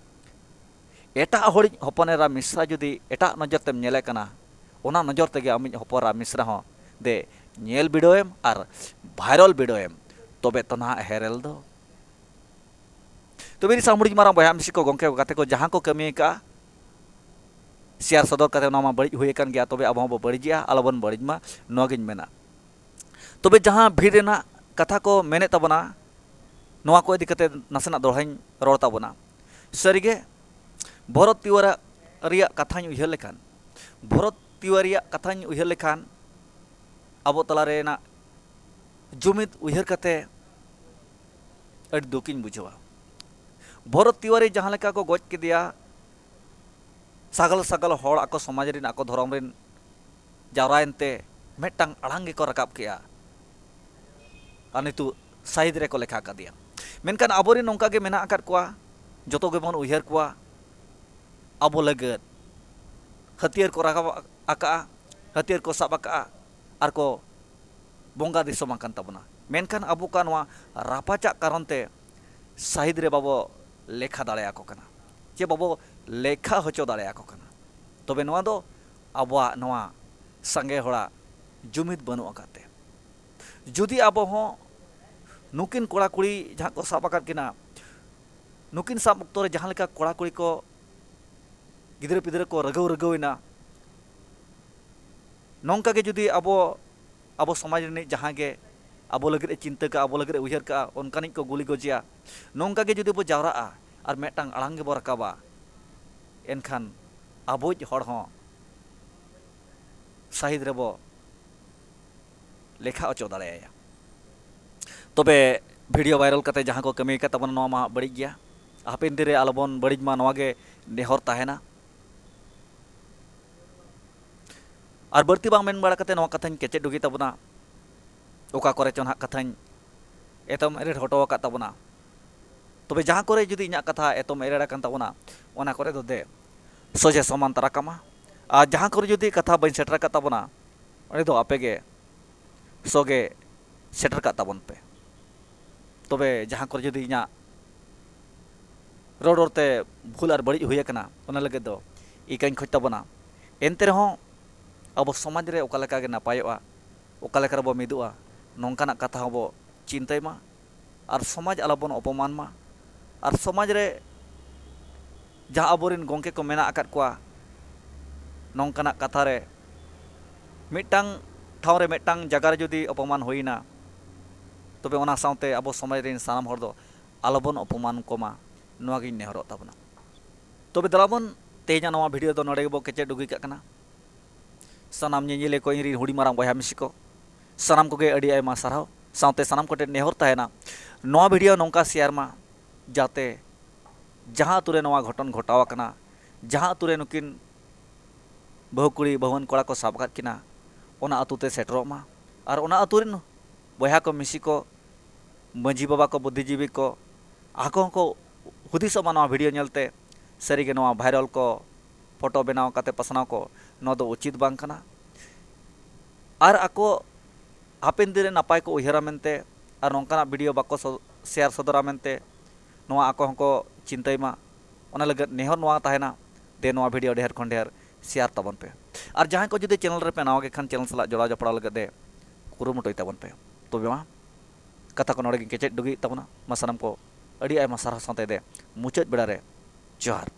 ᱮᱴᱟᱜ ᱦᱚᱲᱤᱡ ᱦᱚᱯᱚᱱ ᱮᱨᱟ ᱢᱤᱥᱨᱟ ᱡᱩᱫᱤ ᱮᱴᱟᱜ ᱱᱚᱡᱚᱨ ᱛᱮᱢ ᱧᱮᱞᱮ ᱠᱟᱱᱟ, ᱚᱱᱟ ᱱᱚᱡᱚᱨ ᱛᱮᱜᱮ ᱟᱢᱤᱡ ᱦᱚᱯᱚᱱ ᱮᱨᱟ ᱢᱤᱥᱨᱟ ᱦᱚᱸ ᱫᱮ ᱧᱮᱞ ᱵᱤᱰᱟᱹᱣᱮᱢ ᱟᱨ ᱵᱷᱟᱭᱨᱟᱞ ᱵᱤᱰᱟᱹᱣᱮᱢ, ᱛᱚᱵᱮ ᱛᱚ ᱱᱟᱦᱟᱜ ᱦᱮᱨᱮᱞ ᱫᱚ᱾ ᱛᱚᱵᱮ ᱤᱧ ᱥᱟᱶ ᱦᱩᱰᱤᱧ ᱢᱟᱨᱟᱝ ᱵᱚᱭᱦᱟ ᱢᱤᱥᱤ ᱠᱚ, ᱜᱚᱢᱠᱮ ᱠᱚ, ᱜᱟᱛᱮ ᱠᱚ, ᱡᱟᱦᱟᱸ ᱠᱚ ᱠᱟᱹᱢᱤ ᱟᱠᱟᱫᱼᱟ, ᱥᱮᱭᱟᱨ ᱥᱚᱫᱚᱨ ᱠᱟᱛᱮ ᱱᱚᱣᱟ ᱢᱟ ᱵᱟᱹᱲᱤᱡ ᱦᱩᱭ ᱟᱠᱟᱱ ᱜᱮᱭᱟ, ᱛᱚᱵᱮ ᱟᱵᱚ ᱦᱚᱸᱵᱚ ᱵᱟᱹᱲᱤᱡᱮᱜᱼᱟ, ᱟᱞᱚᱵᱚᱱ ᱵᱟᱹᱲᱤᱡ ᱢᱟ, ᱱᱚᱣᱟᱜᱤᱧ ᱢᱮᱱᱟ᱾ ᱛᱚᱵᱮ ᱡᱟᱦᱟᱸ ᱵᱷᱤᱲ ᱨᱮᱱᱟᱜ ᱠᱟᱛᱷᱟ ᱠᱚ ᱢᱮᱱᱮᱫ ᱛᱟᱵᱚᱱᱟ, ᱱᱚᱣᱟ ᱠᱚ ᱤᱫᱤ ᱠᱟᱛᱮ ᱱᱟᱥᱮᱱᱟᱜ ᱫᱚᱦᱲᱟᱧ ᱨᱚᱲ ᱛᱟᱵᱚᱱᱟ᱾ ᱥᱟᱹᱨᱤᱜᱮ ᱵᱷᱚᱨᱚᱛ ᱛᱤᱣᱟᱨᱤᱭᱟᱜ ᱠᱟᱛᱷᱟᱧ ᱩᱭᱦᱟᱹᱨ ᱞᱮᱠᱷᱟᱱ, ᱵᱷᱚᱨᱚᱛ ᱛᱤᱣᱟᱨᱤᱭᱟᱜ ᱠᱟᱛᱷᱟᱧ ᱩᱭᱦᱟᱹᱨ ᱞᱮᱠᱷᱟᱱ ᱟᱵᱚ ᱛᱟᱞᱟ ᱨᱮᱱᱟᱜ ᱡᱩᱢᱤᱫ ᱩᱭᱦᱟᱹᱨ ᱠᱟᱛᱮ ᱟᱹᱰᱤ ᱫᱩᱠᱤᱧ ᱵᱩᱡᱷᱟᱹᱣᱟ᱾ ᱵᱷᱚᱨᱚᱛ ᱛᱤᱣᱟᱨᱤ ᱡᱟᱦᱟᱸ ᱞᱮᱠᱟ ᱠᱚ ᱜᱚᱡ ᱠᱮᱫᱮᱭᱟ, ᱥᱟᱜᱟᱞ ᱥᱟᱜᱟᱞ ᱦᱚᱲ ᱟᱠᱚ ᱥᱚᱢᱟᱡᱽ ᱨᱮᱱ, ᱟᱠᱚ ᱫᱷᱚᱨᱚᱢ ᱨᱮᱱ ᱡᱟᱣᱨᱟᱭᱮᱱ ᱛᱮ ᱢᱤᱫᱴᱟᱝ ᱟᱲᱟᱝ ᱜᱮᱠᱚ ᱨᱟᱠᱟᱵ ᱠᱮᱜᱼᱟ᱾ ᱟᱨ ᱱᱤᱛᱚᱜ ᱥᱟᱹᱦᱤᱫ ᱨᱮᱠᱚ ᱞᱮᱠᱷᱟ ᱠᱟᱫᱮᱭᱟ᱾ ᱢᱮᱱᱠᱷᱟᱱ ᱟᱵᱚᱨᱮᱱ ᱱᱚᱝᱠᱟ ᱜᱮ ᱢᱮᱱᱟᱜ ᱟᱠᱟᱫ ᱠᱚᱣᱟ, ᱡᱚᱛᱚ ᱜᱮᱵᱚᱱ ᱩᱭᱦᱟᱹᱨ ᱠᱚᱣᱟ ᱟᱵᱚ ᱞᱟᱹᱜᱤᱫ᱾ ᱦᱟᱹᱛᱭᱟᱹᱨ ᱠᱚ ᱨᱟᱠᱟᱵ ᱟᱠᱟᱫᱼᱟ, ᱦᱟᱹᱛᱭᱟᱹᱨ ᱠᱚ ᱥᱟᱵ ᱟᱠᱟᱫᱼᱟ, ᱟᱨ ᱠᱚ ᱵᱚᱸᱜᱟ ᱫᱤᱥᱚᱢ ᱟᱠᱟᱱ ᱛᱟᱵᱚᱱᱟ᱾ ᱢᱮᱱᱠᱷᱟᱱ ᱟᱵᱚ ᱠᱚᱣᱟᱜ ᱱᱚᱣᱟ ᱨᱟᱯᱟᱪᱟᱜ ᱠᱟᱨᱚᱱ ᱛᱮ ᱥᱟᱹᱦᱤᱫ ᱨᱮ ᱵᱟᱵᱚ ᱞᱮᱠᱷᱟ ᱫᱟᱲᱮᱭᱟᱠᱚ ᱠᱟᱱᱟ, ᱪᱮ ᱵᱟᱵᱚ ᱞᱮᱠᱷᱟ ᱦᱚᱪᱚ ᱫᱟᱲᱮᱭᱟᱠᱚ ᱠᱟᱱᱟ᱾ ᱛᱚᱵᱮ ᱱᱚᱣᱟ ᱫᱚ ᱟᱵᱚᱣᱟᱜ ᱱᱚᱣᱟ ᱥᱟᱸᱜᱮ ᱦᱚᱲᱟᱜ ᱡᱩᱢᱤᱫ ᱵᱟᱹᱱᱩᱜ ᱟᱠᱟᱫ ᱛᱮ᱾ ᱡᱩᱫᱤ ᱟᱵᱚ ᱦᱚᱸ ᱱᱩᱠᱤᱱ ᱠᱚᱲᱟ ᱠᱩᱲᱤ ᱡᱟᱦᱟᱸ ᱠᱚ ᱥᱟᱵ ᱟᱠᱟᱫ ᱠᱤᱱᱟ, ᱱᱩᱠᱤᱱ ᱥᱟᱵ ᱚᱠᱛᱚ ᱨᱮ ᱡᱟᱦᱟᱸ ᱞᱮᱠᱟ ᱠᱚᱲᱟ ᱠᱩᱲᱤ ᱠᱚ, ᱜᱤᱫᱽᱨᱟᱹ ᱯᱤᱫᱽᱨᱟᱹ ᱠᱚ ᱨᱟᱹᱜᱟᱹᱣ ᱨᱟᱹᱜᱟᱹᱣ ᱮᱱᱟ, ᱱᱚᱝᱠᱟ ᱜᱮ ᱡᱩᱫᱤ ᱟᱵᱚ, ᱟᱵᱚ ᱥᱚᱢᱟᱡᱽ ᱨᱤᱱᱤᱡ ᱡᱟᱦᱟᱸᱭ ᱜᱮ ᱟᱵᱚ ᱞᱟᱹᱜᱤᱫ ᱮ ᱪᱤᱱᱛᱟᱹ ᱠᱟᱜᱼᱟ, ᱟᱵᱚ ᱞᱟᱹᱜᱤᱫ ᱮ ᱩᱭᱦᱟᱹᱨ ᱠᱟᱜᱼᱟ, ᱚᱱᱠᱟᱱᱤᱡ ᱠᱚ ᱜᱩᱞᱤ ᱜᱚᱡᱮᱭᱟ, ᱱᱚᱝᱠᱟ ᱜᱮ ᱡᱩᱫᱤ ᱵᱚ ᱡᱟᱣᱨᱟᱜᱼᱟ ᱟᱨ ᱢᱤᱫᱴᱟᱝ ᱟᱲᱟᱝ ᱜᱮᱵᱚ ᱨᱟᱠᱟᱵᱟ, ᱮᱱᱠᱷᱟᱱ ᱟᱵᱚᱭᱤᱡ ᱦᱚᱲ ᱦᱚᱸ ᱥᱟᱹᱦᱤᱫ ᱨᱮᱵᱚ ᱞᱮᱠᱷᱟ ᱦᱚᱪᱚ ᱫᱟᱲᱮᱭᱟᱭᱟ᱾ ᱛᱚᱵᱮ ᱵᱷᱤᱰᱤᱭᱳ ᱵᱷᱟᱭᱨᱟᱞ ᱠᱟᱛᱮ ᱡᱟᱦᱟᱸ ᱠᱚ ᱠᱟᱹᱢᱤ ᱟᱠᱟᱫ ᱛᱟᱵᱚᱱᱟ, ᱱᱚᱣᱟ ᱢᱟ ᱵᱟᱹᱲᱤᱡ ᱜᱮᱭᱟ᱾ ᱦᱟᱯᱮᱱ ᱫᱤᱱ ᱨᱮ ᱟᱞᱚᱵᱚᱱ ᱵᱟᱹᱲᱤᱡ ᱢᱟ, ᱱᱚᱣᱟ ᱜᱮ ᱱᱮᱦᱚᱨ ᱛᱟᱦᱮᱱᱟ᱾ ᱟᱨ ᱵᱟᱹᱲᱛᱤ ᱵᱟᱝ ᱢᱮᱱ ᱵᱟᱲᱟ ᱠᱟᱛᱮ ᱱᱚᱣᱟ ᱠᱟᱛᱷᱟᱧ ᱠᱮᱪᱮᱫ ᱰᱩᱜᱤ ᱛᱟᱵᱚᱱᱟ᱾ ᱚᱠᱟ ᱠᱚᱨᱮ ᱪᱚ ᱱᱟᱦᱟᱜ ᱠᱟᱛᱷᱟᱧ ᱮᱛᱚᱢ ᱮᱨᱮᱲ ᱦᱚᱴᱚ ᱟᱠᱟᱫ ᱛᱟᱵᱚᱱᱟ, ᱛᱚᱵᱮ ᱡᱟᱦᱟᱸ ᱠᱚᱨᱮ ᱡᱩᱫᱤ ᱤᱧᱟᱹᱜ ᱠᱟᱛᱷᱟ ᱮᱛᱚᱢ ᱮᱨᱮᱲ ᱟᱠᱟᱱ ᱛᱟᱵᱚᱱᱟ, ᱚᱱᱟ ᱠᱚᱨᱮ ᱫᱚ ᱫᱮ ᱥᱚᱡᱷᱮ ᱥᱚᱢᱟᱱ ᱛᱟᱨᱟ ᱠᱟᱢᱟ᱾ ᱟᱨ ᱡᱟᱦᱟᱸ ᱠᱚᱨᱮ ᱡᱩᱫᱤ ᱠᱟᱛᱷᱟ ᱵᱟᱹᱧ ᱥᱮᱴᱮᱨ ᱟᱠᱟᱫ ᱛᱟᱵᱚᱱᱟ, ᱚᱸᱰᱮ ᱫᱚ ᱟᱯᱮ ᱜᱮ ᱥᱚᱜᱮ ᱥᱮᱴᱮᱨ ᱠᱟᱜ ᱛᱟᱵᱚᱱ ᱯᱮ᱾ ᱛᱚᱵᱮ ᱡᱟᱦᱟᱸ ᱠᱚᱨᱮ ᱡᱩᱫᱤ ᱤᱧᱟᱹᱜ ᱨᱚᱲ ᱨᱚᱲᱛᱮ ᱵᱷᱩᱞ ᱟᱨ ᱵᱟᱹᱲᱤᱡ ᱦᱩᱭ ᱟᱠᱟᱱᱟ, ᱚᱱᱟ ᱞᱟᱹᱜᱤᱫ ᱫᱚ ᱤᱠᱟᱹᱧ ᱠᱷᱚᱡ ᱛᱟᱵᱚᱱᱟ᱾ ᱮᱱᱛᱮ ᱨᱮᱦᱚᱸ ᱟᱵᱚ ᱥᱚᱢᱟᱡᱽ ᱨᱮ ᱚᱠᱟ ᱞᱮᱠᱟ ᱜᱮ ᱱᱟᱯᱟᱭᱚᱜᱼᱟ, ᱚᱠᱟ ᱞᱮᱠᱟ ᱨᱮᱵᱚ ᱢᱤᱫᱚᱜᱼᱟ, ᱱᱚᱝᱠᱟᱱᱟᱜ ᱠᱟᱛᱷᱟ ᱦᱚᱸᱵᱚ ᱪᱤᱱᱛᱟᱹᱭ ᱢᱟ᱾ ᱟᱨ ᱥᱚᱢᱟᱡᱽ ᱟᱞᱚᱵᱚᱱ ᱚᱯᱚᱢᱟᱱ ᱢᱟ᱾ ᱟᱨ ᱥᱚᱢᱟᱡᱽ ᱨᱮ ᱡᱟᱦᱟᱸ ᱟᱵᱚᱨᱮᱱ ᱜᱚᱢᱠᱮ ᱠᱚ ᱢᱮᱱᱟᱜ ᱟᱠᱟᱫ ᱠᱚᱣᱟ, ᱱᱚᱝᱠᱟᱱᱟᱜ ᱠᱟᱛᱷᱟ ᱨᱮ ᱢᱤᱫᱴᱟᱝ ᱴᱷᱟᱶ ᱨᱮ ᱢᱤᱫᱴᱟᱝ ᱡᱟᱭᱜᱟ ᱨᱮ ᱡᱩᱫᱤ ᱚᱯᱚᱢᱟᱱ ᱦᱩᱭᱮᱱᱟ, ᱛᱚᱵᱮ ᱚᱱᱟ ᱥᱟᱶᱛᱮ ᱟᱵᱚ ᱥᱚᱢᱟᱡᱽ ᱨᱮᱱ ᱥᱟᱱᱟᱢ ᱦᱚᱲ ᱫᱚ ᱟᱞᱚᱵᱚᱱ ᱚᱯᱚᱢᱟᱱ ᱠᱚᱢᱟ, ᱱᱚᱣᱟ ᱜᱤᱧ ᱱᱮᱦᱚᱨᱚᱜ ᱛᱟᱵᱚᱱᱟ᱾ ᱛᱚᱵᱮ ᱫᱮᱞᱟᱵᱚᱱ, ᱛᱮᱦᱮᱧᱟᱜ ᱱᱚᱣᱟ ᱵᱷᱤᱰᱤᱭᱳ ᱫᱚ ᱱᱚᱰᱮ ᱜᱮᱵᱚ ᱠᱮᱪᱮᱫ ᱰᱩᱜᱤ ᱠᱟᱜ ᱠᱟᱱᱟ᱾ ᱥᱟᱱᱟᱢ ᱧᱮᱧᱮᱞᱤᱭᱟᱹ ᱠᱚ, ᱤᱧ ᱨᱤᱱ ᱦᱩᱰᱤᱧ ᱢᱟᱨᱟᱝ ᱵᱚᱭᱦᱟ ᱢᱤᱥᱤ ᱠᱚ, ᱥᱟᱱᱟᱢ ᱠᱚᱜᱮ ᱟᱹᱰᱤ ᱟᱭᱢᱟ ᱥᱟᱨᱦᱟᱣ᱾ ᱥᱟᱶᱛᱮ ᱥᱟᱱᱟᱢ ᱠᱚᱴᱷᱮᱱ ᱱᱮᱦᱚᱨ ᱛᱟᱦᱮᱱᱟ, ᱱᱚᱣᱟ ᱵᱷᱤᱰᱤᱭᱳ ᱱᱚᱝᱠᱟ ᱥᱮᱭᱟᱨ ᱢᱟ, ᱡᱟᱛᱮ ᱡᱟᱦᱟᱸ ᱟᱛᱳ ᱨᱮ ᱱᱚᱣᱟ ᱜᱷᱚᱴᱚᱱ ᱜᱷᱚᱴᱟᱣ ᱟᱠᱟᱱᱟ, ᱡᱟᱦᱟᱸ ᱟᱛᱳ ᱨᱮ ᱱᱩᱠᱤᱱ ᱵᱟᱹᱦᱩ ᱠᱩᱲᱤ, ᱵᱟᱹᱦᱩᱣᱟᱱ ᱠᱚᱲᱟ ᱠᱚ ᱥᱟᱵ ᱟᱠᱟᱫ ᱠᱤᱱᱟ, ᱚᱱᱟ ᱟᱛᱳ ᱛᱮ ᱥᱮᱴᱮᱨᱚᱜ ᱢᱟ᱾ ᱟᱨ ᱚᱱᱟ ᱟᱛᱳ ᱨᱮᱱ ᱵᱚᱭᱦᱟ ᱠᱚ, ᱢᱤᱥᱤ ᱠᱚ, ᱢᱟᱹᱡᱷᱤ ᱵᱟᱵᱟ ᱠᱚ, ᱵᱩᱫᱽᱫᱷᱤᱡᱤᱵᱤ ᱠᱚ, ᱟᱠᱚ ᱦᱚᱸᱠᱚ ᱦᱩᱫᱤᱥᱚᱜ ᱢᱟ ᱱᱚᱣᱟ ᱵᱷᱤᱰᱤᱭᱳ ᱧᱮᱞᱛᱮ, ᱥᱟᱹᱨᱤᱜᱮ ᱱᱚᱣᱟ ᱵᱷᱟᱭᱨᱟᱞ ᱠᱚ, ᱯᱷᱳᱴᱳ ᱵᱮᱱᱟᱣ ᱠᱟᱛᱮ ᱯᱟᱥᱱᱟᱣ ᱠᱚ, ᱱᱚᱣᱟ ᱫᱚ ᱩᱪᱤᱛ ᱵᱟᱝ ᱠᱟᱱᱟ᱾ ᱟᱨ ᱟᱠᱚ ᱦᱟᱯᱮᱱ ᱫᱤᱱ ᱨᱮ ᱱᱟᱯᱟᱭ ᱠᱚ ᱩᱭᱦᱟᱹᱨᱟ ᱢᱮᱱᱛᱮ, ᱟᱨ ᱱᱚᱝᱠᱟᱱᱟᱜ ᱵᱷᱤᱰᱤᱭᱳ ᱵᱟᱠᱚ ᱥᱚ-, ᱥᱮᱭᱟᱨ ᱥᱚᱫᱚᱨᱟ ᱢᱮᱱᱛᱮ, ᱱᱚᱣᱟ ᱟᱠᱚ ᱦᱚᱸᱠᱚ ᱪᱤᱱᱛᱟᱹᱭ ᱢᱟ᱾ ᱚᱱᱟ ᱞᱟᱹᱜᱤᱫ ᱱᱮᱦᱚᱨ ᱱᱚᱣᱟ ᱛᱟᱦᱮᱱᱟ, ᱫᱮ ᱱᱚᱣᱟ ᱵᱷᱤᱰᱤᱭᱳ ᱰᱷᱮᱨ ᱠᱷᱚᱱ ᱰᱷᱮᱨ ᱥᱮᱭᱟᱨ ᱛᱟᱵᱚᱱ ᱯᱮ᱾ ᱟᱨ ᱡᱟᱦᱟᱸᱭ ᱠᱚ ᱡᱩᱫᱤ ᱪᱮᱱᱮᱞ ᱨᱮᱯᱮ ᱱᱟᱣᱟ ᱜᱮ ᱠᱷᱟᱱ, ᱪᱮᱱᱮᱞ ᱥᱟᱞᱟᱜ ᱡᱚᱲᱟᱣ ᱡᱚᱯᱲᱟᱣ ᱞᱟᱹᱜᱤᱫ ᱫᱮ ᱠᱩᱨᱩᱢᱩᱴᱩᱭ ᱛᱟᱵᱚᱱ ᱯᱮ᱾ ᱛᱚᱵᱮ ᱢᱟ, ᱠᱟᱛᱷᱟ ᱠᱚ ᱱᱚᱰᱮ ᱜᱤᱧ ᱠᱮᱪᱮᱫ ᱰᱩᱜᱤᱭᱮᱫ ᱛᱟᱵᱚᱱᱟ᱾ ᱢᱟ ᱥᱟᱱᱟᱢ ᱠᱚ ᱟᱹᱰᱤ ᱟᱭᱢᱟ ᱥᱟᱨᱦᱟᱣ ᱥᱟᱶᱛᱮ ᱫᱮ ᱢᱩᱪᱟᱹᱫ ᱵᱮᱲᱟ ᱨᱮ ᱡᱚᱦᱟᱨ᱾